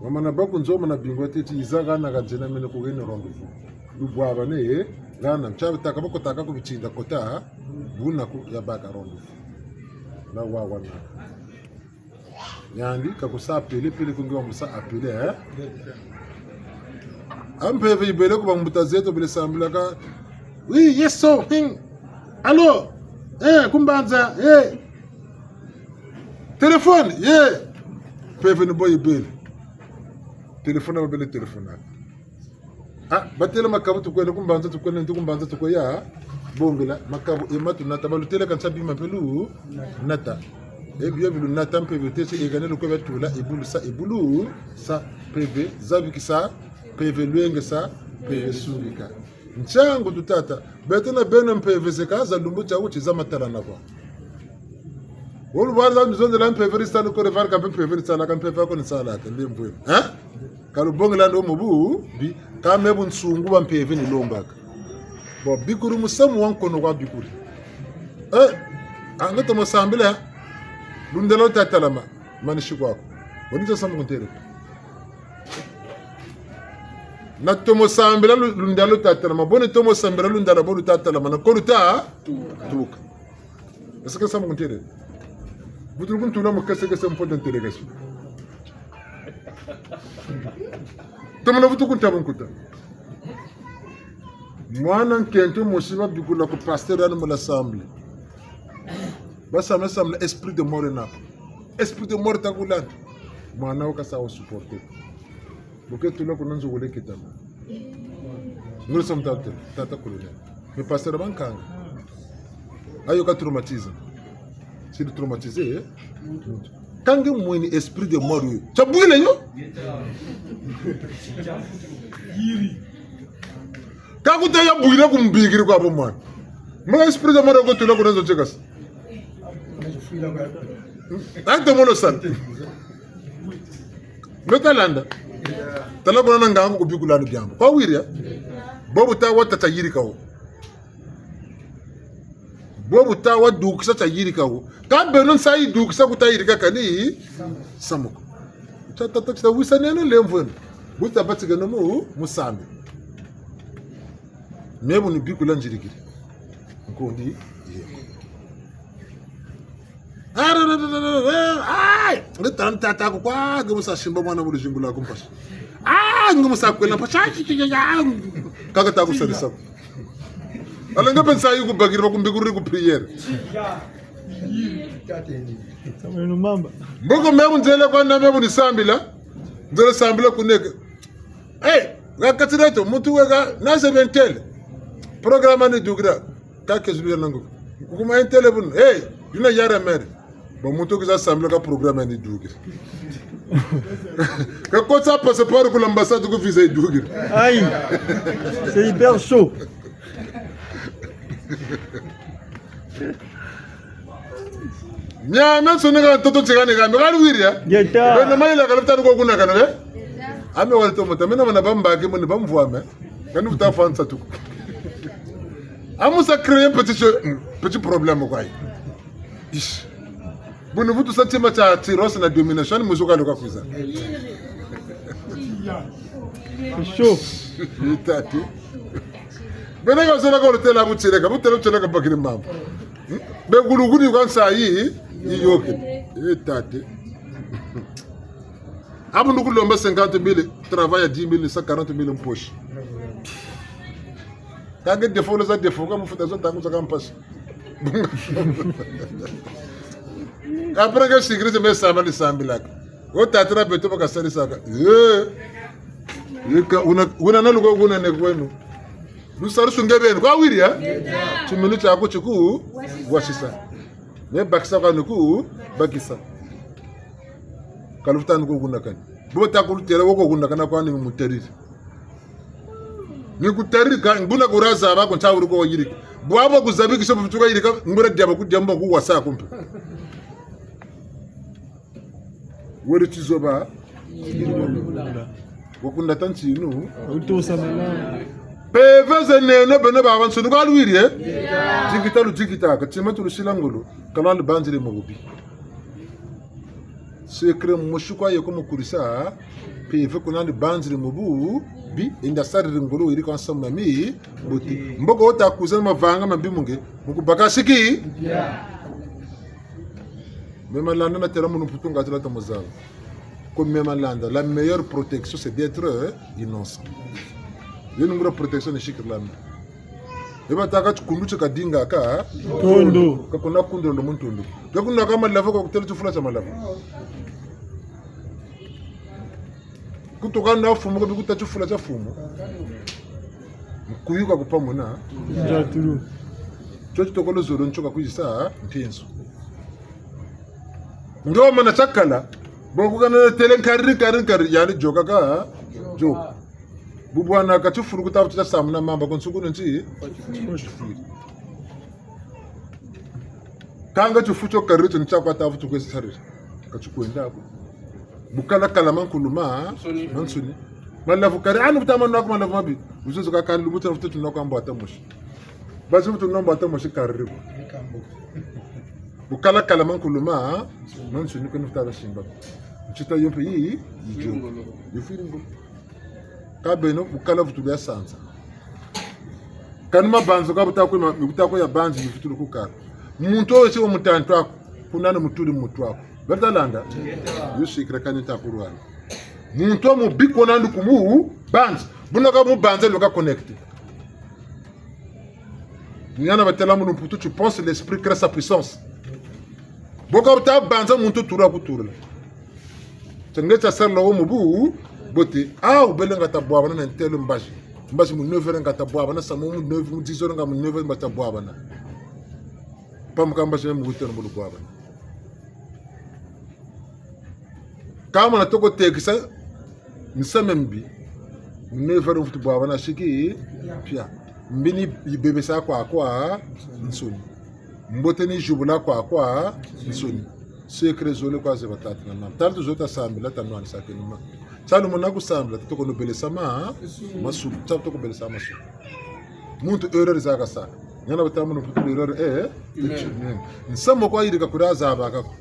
Wamana bâ ku nzo mana bingwa têle ti yiza kana ka nzena mene ku hene rendez-vous. Lubwabane, eh, ngana, ntia bitaka bako taka ku bitinda kota, buna ku yabaka rendez-vous. Na wawana. Yandi, kakusa appel, peleko nge wamusa appel, eh? A mpeve yibele ku bambuta zeto bele sambilaka. Oui, yeso, hing. Allô? Eh, ku mbanza, eh. Téléphone, ye. Mpeve ni bo yibele. Téléphone, babele téléphone. Ah, batêle makabu tukwele ku mbanza, tukwele ntu ku mbanza, tukwe ya bongela makabu e ma tunata, balutêle ka nsa bima mpe lunata. E bio bi lunata mpe bitêle ti e kani lukwe batula, e bulu sa, e bulu sa, mpeve zabikisa, mpeve lwengesa, mpeve sungika. Ntiangu tutata, beto na beno mpeve zeka za lumbu tia wuti za matalana kwa. Wo lubari za nzonzela mpeve ri sala ko, lubari ka mpe mpeve ri sala ka, mpeve ako ni sala ka, nde mbwe. Hein? Ka lubongela ndo mu bu, bi, ka me bunsungu bwa mpeve ni lombaka. Bon, bikuri musamu wa nkono kwa bikuri. Eh, a nge tomo sambila, lundala luta talama, manisi kwaku. Boni nza samu kuntêle. Na tomo sambila lu-, lundala luta talama, boni tomo sambila lundala bo luta talama, na ko luta tuka. Est-ce que samu kuntêle? Vutulu kuntula mu kese kese mpo de interrogation. Tomo na vutu kunta bunkuta. Mwana nkento mosi babikula ku pasteur yandi mu l'assemblée. Basambila, sambila esprit de mort na. Esprit de mort ta ku landa. Mwana wo kasa wo supporter. Bu ke tula kuna nzo wole kitama. Ngolo sa mutata, tata colonel. Mais pasteur bankanga. Ayo ka traumatisé. C'est de traumatiser, eh? Ka nge mweni esprit de mort yo. Tia bwila yo. Ka kuta ya bwila ku mbikiri kwa bo mwana. Mwa esprit de mort ko tula kuna nzo tiekasa. Ayi tomo lo sala. Meta landa. Tala kuna na ngangu ku bikula ni biambu. Kwa wiri ya? Bobu ta wa tata yirika wo. Bobu ta wa dukisa tia yirika wo. Ka beno nsayi dukisa kuta yirika kani samu ko. Tia tata tia wisaneno lemvweno. Bu ta batikeno mu, mu sambi. Me bu ni bikula nzirikiri. Nkondi yeko. Ayi! Nge tala tata ko kwa, nge musa simba mwana mu luzingu lwaku mpasi. Ah, nge musa kwela mpasi. Ah, ki, ki, ki, ah. Kaka ta ku salisa ko. Ala nge mpe nsayi ku bakiri, ba ku mbikuri ku prière. Samuel Mamba. Mboko me bu nzele kwa na me bu ni sambila. Nzele sambila ku neke. Eh, ha kati dieto, muntu weka, na ze bentele. Programme ni dukira. Ka ke zulu ya nangu. Kuma entele bunu. Eh, yuna yara mère. Bon, muntu kiza sambila ka programme ni dukira. Ka kotsa passeport ku l'ambassade ku visa yi dukira. Aïe, c'est hyper chaud. Miamiansoni ka ntoto tieka ni ka, mi ka luwiri ya? Ngeta. Beno mayela ka lufweti ko kuna kana, eh? A me wali tomo ta, mena mana bambaki moni bamvwame. Kani vuta fwa nsatu ko. A musa créer petit jeu, petit problème kwa yi. Ish. Bu ni vutu sa tima tia tirose na domination, musuka luka kwiza. C'est chaud. Itati. Beno ka zola ko lutêla bu tieleka, bu têla bu tieleka bakiri mamba. Be gulu gulu kwa nsayi, yiyoke. Eh, tata. Abu ndukulomba cinquante mille, travail ya dix mille, sa quarante mille mu poche. Ka nge défaut, loza défaut, ka mufuta zo ntangu zakaka mpasi. Après que sikiri ze me samba ni sambilaka. Wo tata na beto baka salisaka. Eh. Yika, wuna, wuna na luko wuna ne kweno. Lusalusu nge beni. Kwa wiri, eh? Timinu tiaku tiku wasisa. Me bakisa kwa niku bakisa. Ka lufweti ni ko kunakana. Bo ta kulutêla wo ko kunakana kwani mutariri. Ni kutariri ka, nguna kura zaba ko ntia wuri ko wayirika. Bwabo kuzabikisa butuka yirika, ngura diaba ku diamba ku wasa kumpe. Weri tizoba. Wakunda ta ntinu. Utosa mela. Mpeve ze neno beno babansoni kwa lwiri, eh? Dikita lu dikitaka, tima tu lusila ngolo, ka lwandi banzile mu bubi. Secret mosi kwa yeko mu kurisa mpeve, kuna ndi banzile mu bubi, enda sariri ngolo wiri kwa nsamu mami, mbote. Mboko wo ta kwiza na mavanga mambi mu nge, mu kubaka siki. Me Malanda natêla munu mputu ngati lata mu zaba. Comme me Malanda, la meilleure protection, c'est d'être, euh, innocent. Yo ni ngura protection ni sikiri lami. Eba taka tikundu ti kadingaka ntondo. Ka kuna kundula ndo mu ntondo. Ka kuna ka malavu ka kutêla tifula tia malavu. Kutuka na fumu, ka bikuta tifula tia fumu. Nkuyu ka kupamuna. Njatulu. Tio titokolo zolo ntio ka kwiza ntenzo. Ndo mana tiakala, bo kukana têle nkari, nkari, nkari, yandi yôka ka, yôka. Bubwana ka tifulu ku ta vutu tia samuna mamba, ku nsuku nti? Kanga tifu tio kari tio ni tia kwa ta vutu kwe sariri. Ka tikwenda ko. Bu kala kala mankulu ma, mansoni. Malavu kari, ani bu ta manu ko malavu mabi. Uzozo ka kari lumbu tia vutu tuna kwa mbwata mosi. Basi vutu na mbwata mosi kari ko. Bu kala kala mankulu ma, mansoni ko ni vutu la simba. Ntita yo mpe yi, yi yo. Yifwiri ngolo. Ka beno, bu kala vutu bia sansa. Kani mabanza ka bu ta kwe ma, bu ta kwe ya banzi, yifutulu ku kala. Muntu wo wesi wa mutantu aku, kuna ni mutuli mutu aku. Beri ta landa? Yo sikiri kani ta kulwana. Muntu wa mubi kuna ndi ku mu banza. Buna ka mu banza, lo ka connecté. Ni yana batêla mu lumputu, tu penses, l'esprit crée sa puissance. Bo ka bu ta banza muntu tula kutula. Tia nge tia sarila wo mu bubote, ah, wubele nga ta bwabana na ntelo mbazi. Mbazi mu neuf heures nga ta bwabana, samu mu neuf, mu dix heures nga mu neuf heures nga ta bwabana. Pamuka mbazi mu huit heures mbulu bwabana. Ka mana toko tekisa, nsamu mbi, mu neuf heures mfutu bwabana siki, pia. Mbi ni yibebesa kwakwansoni. Mbote ni yubula kwakwansoni. Secret zole kwa zeba tata na mama. Tala tu zo ta sambila ta nwanisa ke numa. Tala muna ku sambila, ta toko no belesa ma, masumu. Tala toko belesa masumu. Muntu erreur za kasaka. Ngana batâ mu lumputu erreur, eh, amen. Nsamu kwa yirika kura zaba ka ko.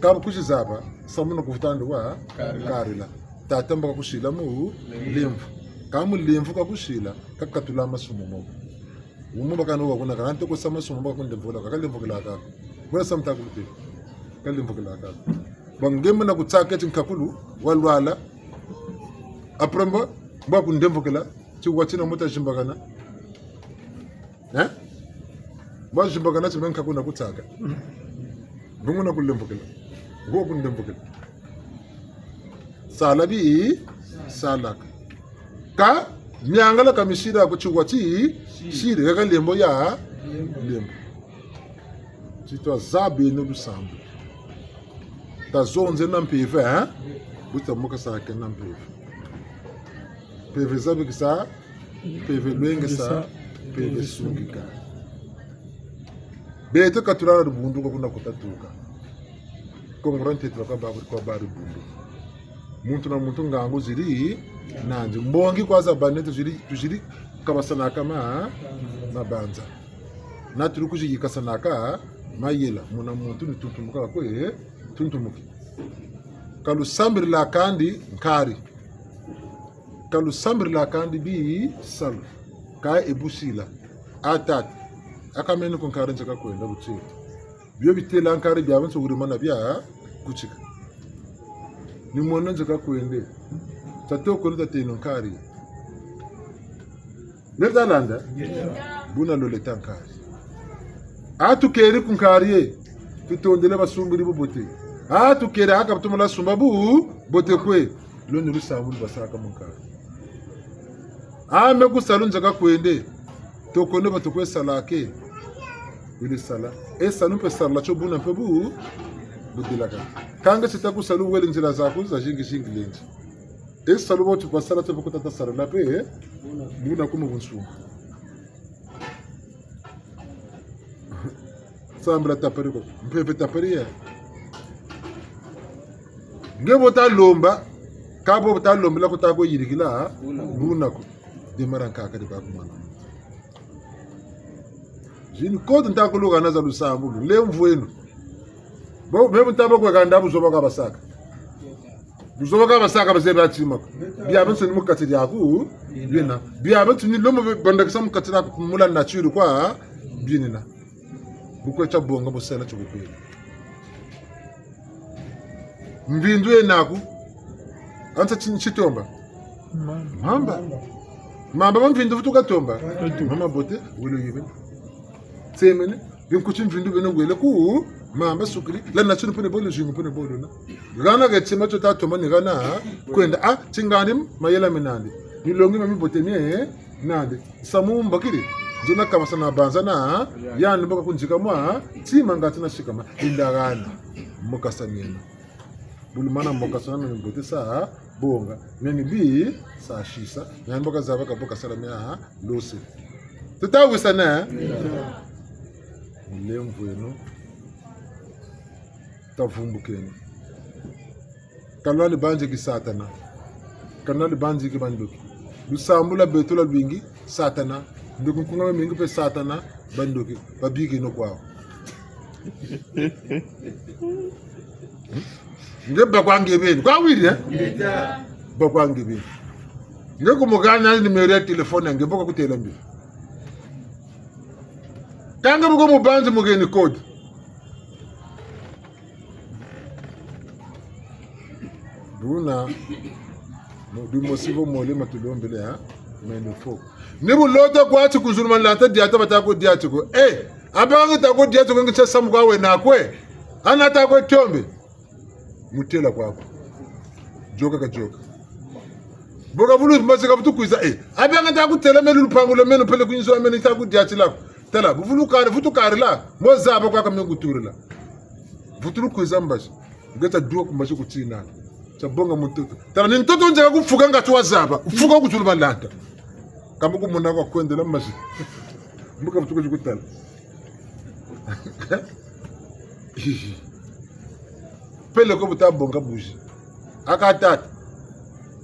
Ka bu kwizi zaba, samu na ku vuta ndi wa, karila. Karila. Tata mbo ka kusila mu, lemvo. Ka mu lemvo ka kusila, ka katula masumu mo. Wumu bakana wa kuna, ka nto ko sa masumu mo ka kundemvola, ka kalemvokelaka ko. Muna samu ta kulute. Kalemvokelaka ko. Ba nge muna kutsaka ti nkakulu, walwala. Après mbo, mbo kundemvokela, ti watina mbo ta zimbakana. Eh? Mbo zimbakana ti me nkakulu na kutsaka. Bungu na kulemvokela. Wo kundemvokela. Sala bi, salaka. Ka, miangala ka misila ko ti wati, siri, ka kalembo ya, lembo. Ti twa zabeno lusambulu. Tazonzeno na mpeve, hein? Bu ta mokasaka na mpeve. Mpeve zabikisa, mpeve lwengesa, mpeve sungika. Beto ka tulala dibundu ko kuna ku ta tuka. Ko ngura ntete kwa ba, kwa ba dibundu. Muntu na muntu ngangu ziri nandi. Mbongi kwa za bane tuziri, tuziri kabasanaka ma, mabanza. Na turi kuziri yikasanaka mayela. Muna muntu ni tuntumuka kwe, tuntumuki. Ka lusambirilaka ndi nkari. Ka lusambirilaka ndi bisalu. Ka e bu sila. A tata. Aka meno ku nkari nzeka kwenda butieri. Bio bitela nkari biabiansoni wuri mana bia kutika. Ni mono nzeka kwende. Tatokono tateno nkari. Neri talanda? Buna lole ta nkari. A tukeri ku nkari e, tutondele basumbiri bubote. A tukeri aka butumala sumba bubote kwe. Lo ni lusambulu basaka mu nkari. A me ku salu nzeka kwende. Tokono ba tukwe salake. Wele sala. E salu mpe sala tio buna mpe bu, budilaka. Kâ nge ti ta ku salu wele nzila zaku zazingi zingi lendi. E salu bo ti basala tio bo ku tata sala la mpe, eh? Buna kuma bunsungu. Sambila tapari ko. Mpeve tapari ya. Nge bo ta lomba, kâ bo ta lombela ko ta ko yirikila, buna ko. Demara nkaka di ba ku mwana. Zini koti nta kuluka na za lusambulu, lemvweno. Bo, me bu nta ba kwe kanda buzoba ka basaka. Buzoba ka basaka bazebi a tima ko. Biabiansoni mu kati diaku, biena. Biabiansoni lo mu bandakisa mu kati diaku mu la nature kwa, bienina. Bu kwe tia bonga bu sala tio bu kwela. Mvindu yena aku. Ansa ti, ti tomba. Mamba. Mamba. Mamba ma mvindu vutu ka tomba. Ka tomba. Mamba bote, wele yebe. Tsemene, binkuti mvindu beno wele ku, mamba sukiri, la nature pene bolo zingu pene bolo na. Hana ke tima tio ta tomba ni hana, kwenda, ah, tingandi, mayela menandi. Milongi ma mibote mie, nandi. Samu mbakiri, nzo na kabasa na banza na, yandi mbo ka kunzika mwa, tima ngati na sikama, inda hana, mu kasa mieno. Bu lumana mu kasa na mia mibote sa, bonga, mia mibi, sa sisa, yandi mbo ka zaba ka bo ka sala mia, lose. Tuta wisana, eh? Mulemvweno, tavumbukeno. Ka lwandi banziki Satana. Ka lwandi banziki bandoki. Lusambulu lwa beto lwalwingi Satana. Ndoki nkunga miamingi mpe Satana, bandoki. Babikeno kwawu. Nge ba kwa nge beni. Kwa wiri, eh? Ba kwa nge beni. Nge ku mu hana numéro ya téléphone ya nge, bo ka kutêla mbi. Kâ nge bu ko mu banzi mu heni code. Buna, mo, bimosi vo mole ma tulombele, ha? Meno fo. Ni bu lota kwa ti ku nzulu malanta diata bata ku dia ti ko. Eh, a bâ nge ta ku dia ti ko nge tia samu kwa wena kwe. Hana ta ku tombe. Mu têla kwaku. Yôka ka yôka. Bo ka vulu mbazi ka vutu kwiza, eh. A bâ nge ta ku têla meno lupangu lwa meno peleko nzo ya meno ta ku dia ti lako. Tala, bu vulu kari, vutu kari la. Mo zaba kwa ka me ku turila. Vutu lu kwiza mbazi. Nge ta dua ku mbazi ku tina. Ta bonga mutoto. Tala ni ntoto nzeka ku fuka ngati wa zaba. Fuka ku zulu malanta. Ka mu ku mona kwa kwendela mbazi. Mbo ka vutu ku tala. Peleko bu ta bonga buzi. A ka tata.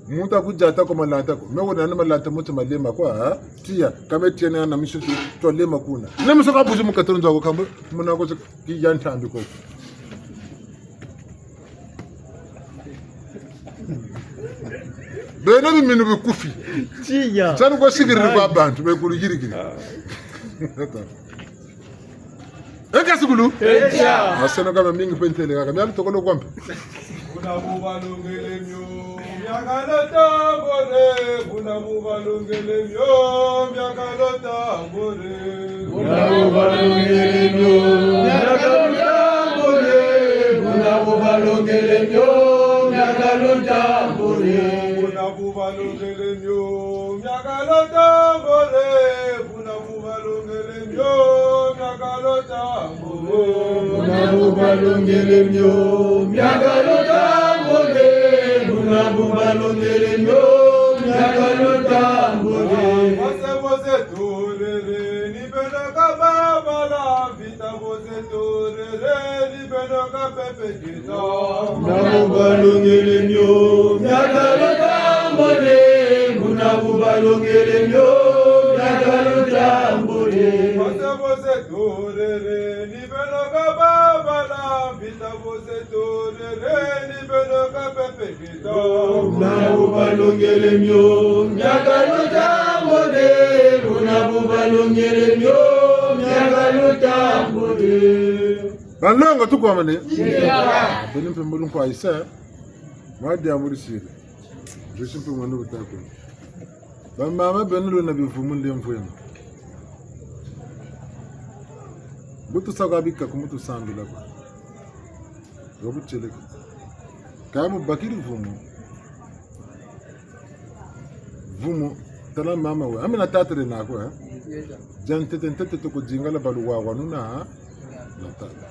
Muntu a ku diata ko malanta ko. Me wena ni malanta muntu malema kwa, ha? Tiya, ka me tiya na, na misu tu, twalema kuna. Na misu ka buzi mu katoro nzo ko kambo, muna ko ki ya ntambi ko. Beno biminu bikufi. Tiya. Tsanu kwa sikiri kwa bantu, be kulu yirikiri. Eka sikulu? Echa. Maseno kama mingi mpe ntele kaka. Mia lutokolo kwa mpe. Buna bu balongele mio, miaka lota mbore. Buna bu balongele mio, miaka lota mbore. Buna bu balongele mio, miaka lota mbore. Buna bu balongele mio, miaka lota mbore. Buna bu balongele mio, miaka lota mbore. Buna bu balongele mio, miaka lota mbore. Buna bu balongele mio, miaka lota mbore. Buna bu balongele mio, miaka lota mbore. Bose bose torere, ni beno ka babala, mvita bose torere, ni beno ka pepeketa. Buna bu balongele mio, miaka lota mbore. Buna bu balongele mio, miaka lota mbore. Bose bose torere, ni beno ka babala, mvita bose torere, ni beno ka pepeketa. Buna bu balongele mio, miaka lota mbore. Buna bu balongele mio, miaka Banlongo tukwamane. Beno mpe mbulu nkwa isa. Mwa diambu disiri. Bisi mpe mwana butako. Bamama beno lwena bivumu nde mvwema. Bu tusa kwa bika ku mu tusambila kwa. Wa butieleka. Ka bu bakiri vumu. Vumu, tala mama we. Amina tatele nako, eh? Dia ntete ntete toko dingala balu wawanuna, eh? Na tata.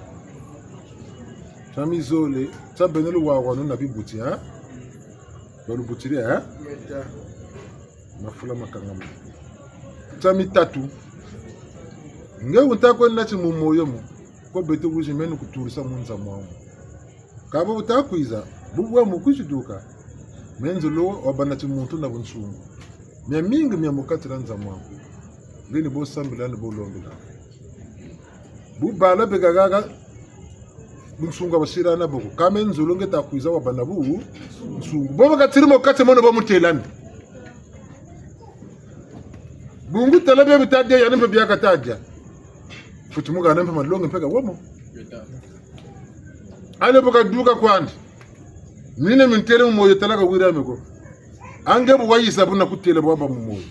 Tia mizole, tia beno lu wawanuna bibuti, eh? Balu butiri, eh? Mafula makangama. Tia mitatu. Nge wunta kwenda ti mu moyo mu. Ko beto wizi meno kuturisa mu nza mwamu. Ka bu wuta kwiza, bu bwa mu kwizi duka. Me nzolo wabâ na ti muntu na bunsungu. Miamingi mia mu kati dia nza mwamu. Nge ni bo sambila ni bo lombila. Bu bala beka kaka, bunsungu basira na bo ko. Ka me nzolo nge ta kwiza wabâ na bunsungu. Bo bakatiri mu kati mono bo mutelani. Bungu tala bia bita dia, yandi mpe bia kata dia. Futi mu hana mpe malongi mpe ka wo mo. Ale bu kaduka kwandi. Mina mintele mu moyo tala ka wira me ko. Ange bu wayiza bu na kutele bwa ba mu moyo.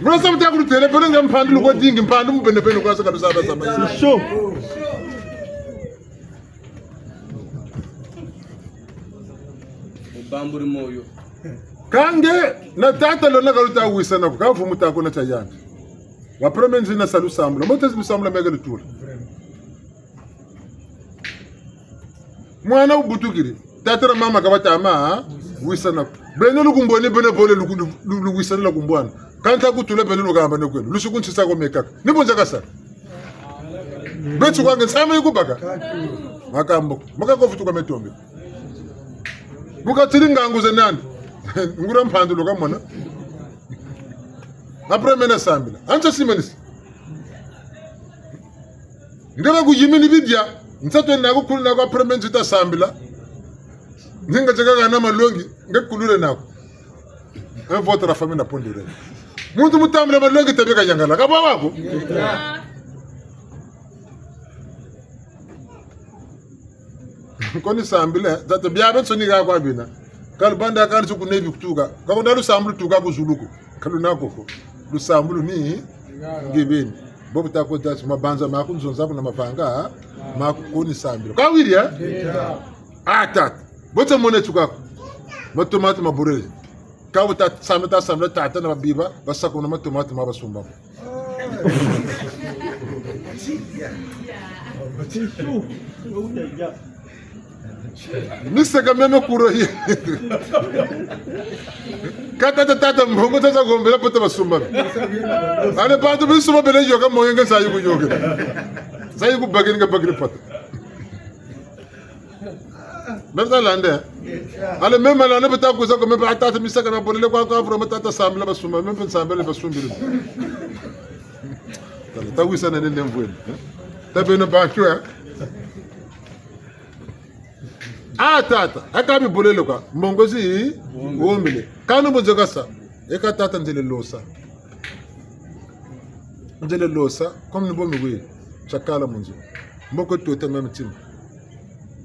Muna sa muta kutele, pele nge mpandu lu ko dingi, mpandu mu bene bene kwa sa ka lu sa ba sa ma. Chaud. Mubamburi moyo. Ka nge na tata lwena ka luta wisana ko, ka vumu ta ko na tia yandi. Wa premier nzina sa lusambulu. Mo tezi lusambulu meke lutula. Mwana wubutukiri. Tata na mama ka bata ma wisana ko. Beno lukumbwani, beno bole luku-, lu-, lu-, luwisana lukumbwana. Ka nta kutula beno lukamba ne kwelo. Lusuku nsisa ko mekaka. Ni bo nza kasa. Beti kwa nge nsama yikubaka. Makambo. Maka ko futuka metombe. Bu katiri ngangu ze nani. Nguria mpandu lu kamona. Après mena sambila. Ansa simanisi. Nge ba kuyimini bidia. Nsatu na kukulu na kwa après mena nzita sambila. Ninga tieka hana malongi. Nge kulule nako. Un vote la famille na pondere. Muntu mu tambula malongi tabika yangala. Ka bwa wako? Ko ni sambila, tata bia bensoni ka kwa bina. Ka lubanda ka lusuku nebi kutuka. Ka kuna lusambulu tuka ku zulu ko. Ka luna ko ko. Lusambulu ni nge beni. Bo buta ko dati mabanza maku nzonza kuna mavanga. Maku ko ni sambila. Ka wiri, eh? Ah, tata. Bo ta mona tuka ko. Matomate maburele. Ka bu ta sambila, ta sambila, tata na babiba, basakuna matomate ma basumba. Miseka meme kuro yi. Ka tata, tata, mbongo tata gombela poto basumba. Ale bantu bisumba bele yoka moyo nge sa yi kuyoka. Sa yi kubakiri nge bakiri poto. Meme ta landa. Ale meme landa bata kwiza ko meme atata misaka na bolele kwa kwa vura matata sambila basumba, meme nsambila basumbiri. Tata, ta wisana nene mvwele. Ta beno ba kwe. Ah, tata, aka bi bolele kwa, mbongo zi wombele. Kanu bonzo kasa. Eka tata nzele losa. Nzele losa, comme ni bo mi wi, tiakala mu nzo. Mboko tuta meme tima.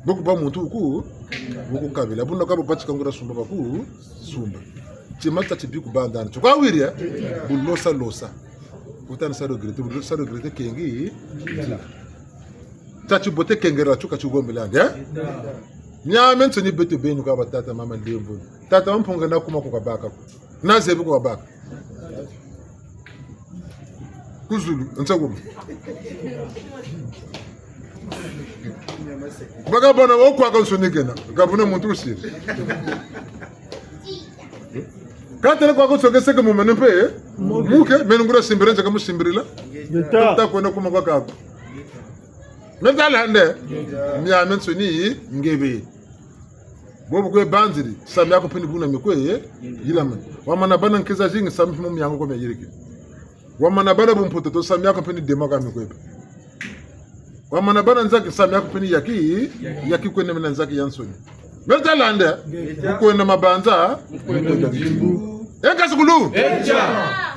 Mboko ba muntu wuku, wuku kabila. Buna ka bo batika nguria sumba baku sumba. Tima ta tibi ku bandana. Tio kwa wiri, eh? Bu losa losa. Wuta ni sa regretter, bu losa regretter kengi. Ta tibote kengera tio ka tigombela nge, eh? Miamiansoni beto beni kwa batata mama lembo. Tata wa Mpungu na kuma ku kabaka ko. Na zebi ku kabaka. Ku zulu, nsa kuma. Baka bana wo kwaka nsoni kena, ka buna muntu wusiri. Ka tele kwaka nsoni ke seke mu meno mpe, eh? Muke, meno nguria simbiri, nsa ka musimbirila. Ngeta. Ta kwenda kuma kwa kako. Meno ta landa, miamiansoni nge beni. Bobu kwe banziri, samu yaku mpe ni buna mi kwe, eh? Yilama. Wamana bâ na nkiza zingi, samu mpe mu miangu ko mia yiriki. Wamana bâ na bumputu to, samu yaku mpe ni dema ka mi kwe. Wamana bâ na nzaki, samu yaku mpe ni yaki, yaki kwenda mina nzaki ya nsoni. Meno ta landa, mu kwenda mabanza, mu kwenda bidimbu. Eka sukulu! Echa!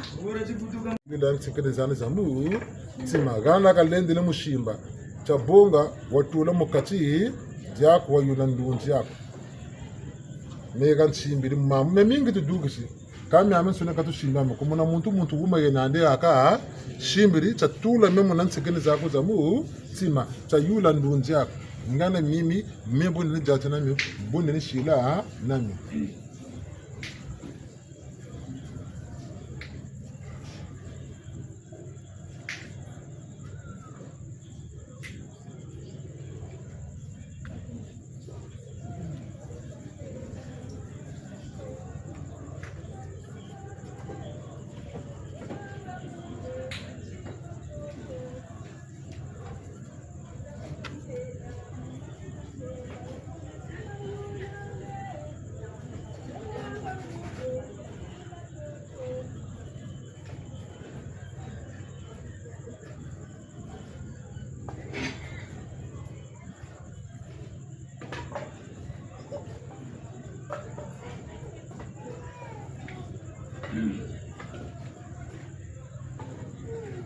Yula nsikini zandi za mu ntima. Hana kalendele mu simba. Tia bonga, watula mu kati diaku, wayula ndunzi aku. Me ka nsimbiri mamu, me mingi tudukisi. Ka miamiansoni ka tusimbiri ko, muna muntu, muntu wuma yena nandi aka simbiri, tia tula me muna nsikini zaku za mu ntima, tia yula ndunzi aku. Ngana mimi, me bu nini diata na mi, bu nini sila na mi.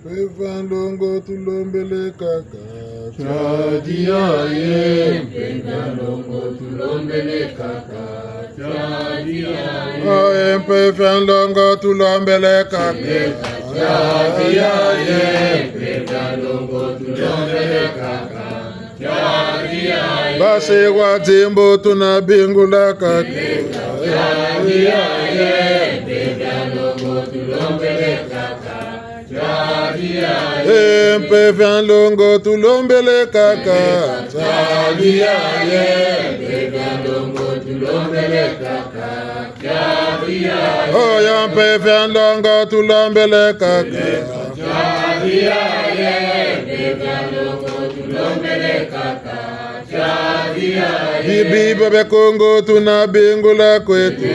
Mpeve ya nlongo tulombele kaka. Tiari aye, mpeve ya nlongo tulombele kaka. Tiari aye. Aye, mpeve ya nlongo tulombele kaka. Tiari aye, mpeve ya nlongo tulombele kaka. Basi kwa nzimbu tuna bingula kaka. Eh, mpeve ya nlongo tulombele kaka. Oya mpeve ya nlongo tulombele kaka. Bibi bia Kongo tuna bingula kwetu.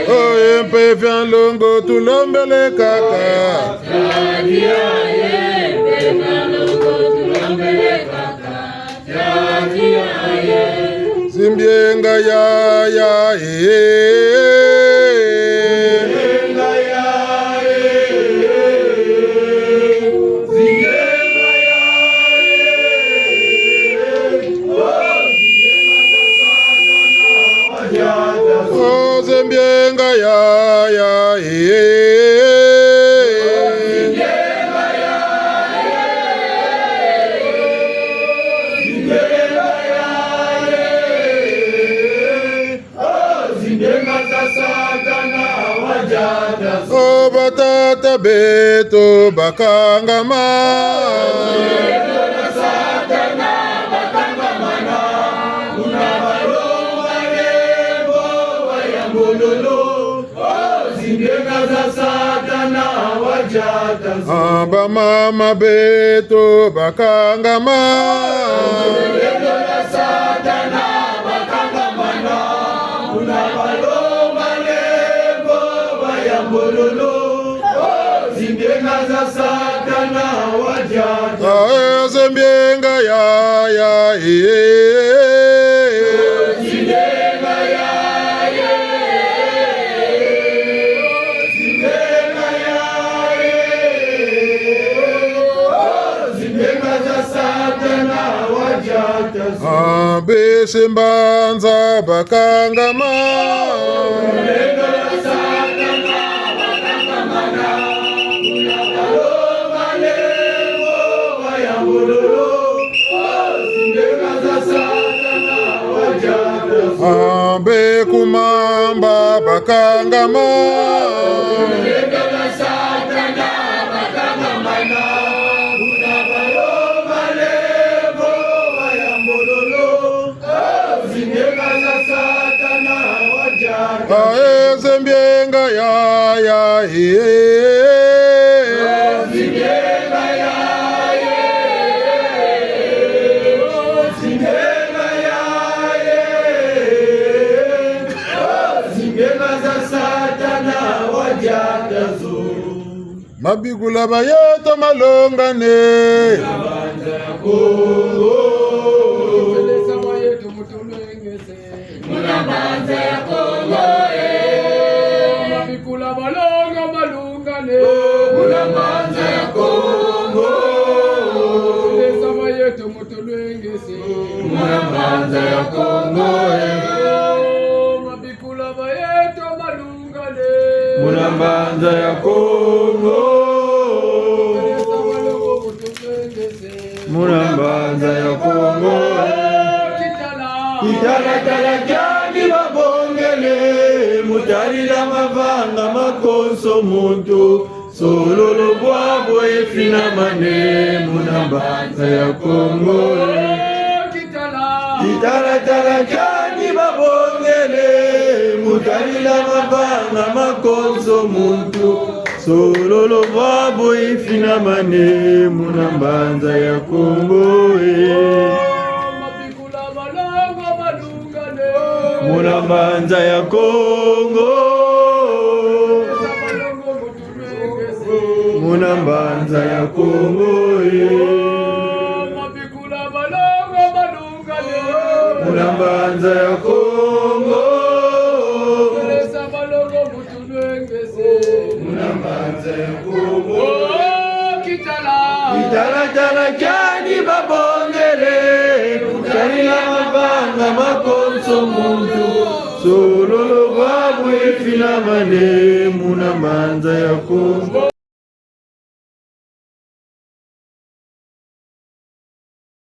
Oye, mpeve ya nlongo tulombele kaka. Zimbienga ya, ya, eh. Oh, zimbienga ya, ya, eh. Oh, batata beto bakangama. Ah, bamama beto bakangama. Ah, eh, zimbienga ya, ya, eh. Ah, bisi mbanza bakangama. Ah, be ku mamba bakangama. Ah, eh, zimbienga ya, ya, eh. Mabikula ma yeto malongane. Muna mbanza ya Kongo. Muna mbanza ya Kongo. Kitalatala kiandi babongele, mu tadila mavanga ma konso muntu. Sololo bwabo efinamane muna mbanza ya Kongo. Kitalatala kiandi babongele, mu tadila mavanga ma konso muntu. Sololo bwabo efinamane muna mbanza ya Kongo. Muna mbanza ya Kongo. Muna mbanza ya Kongo, eh. Muna mbanza ya Kongo. Muna mbanza ya Kongo. Kitalatala kiandi babongele, mu tadila mavanga ma konso muntu. Sololo bwabo efinamane muna mbanza ya Kongo.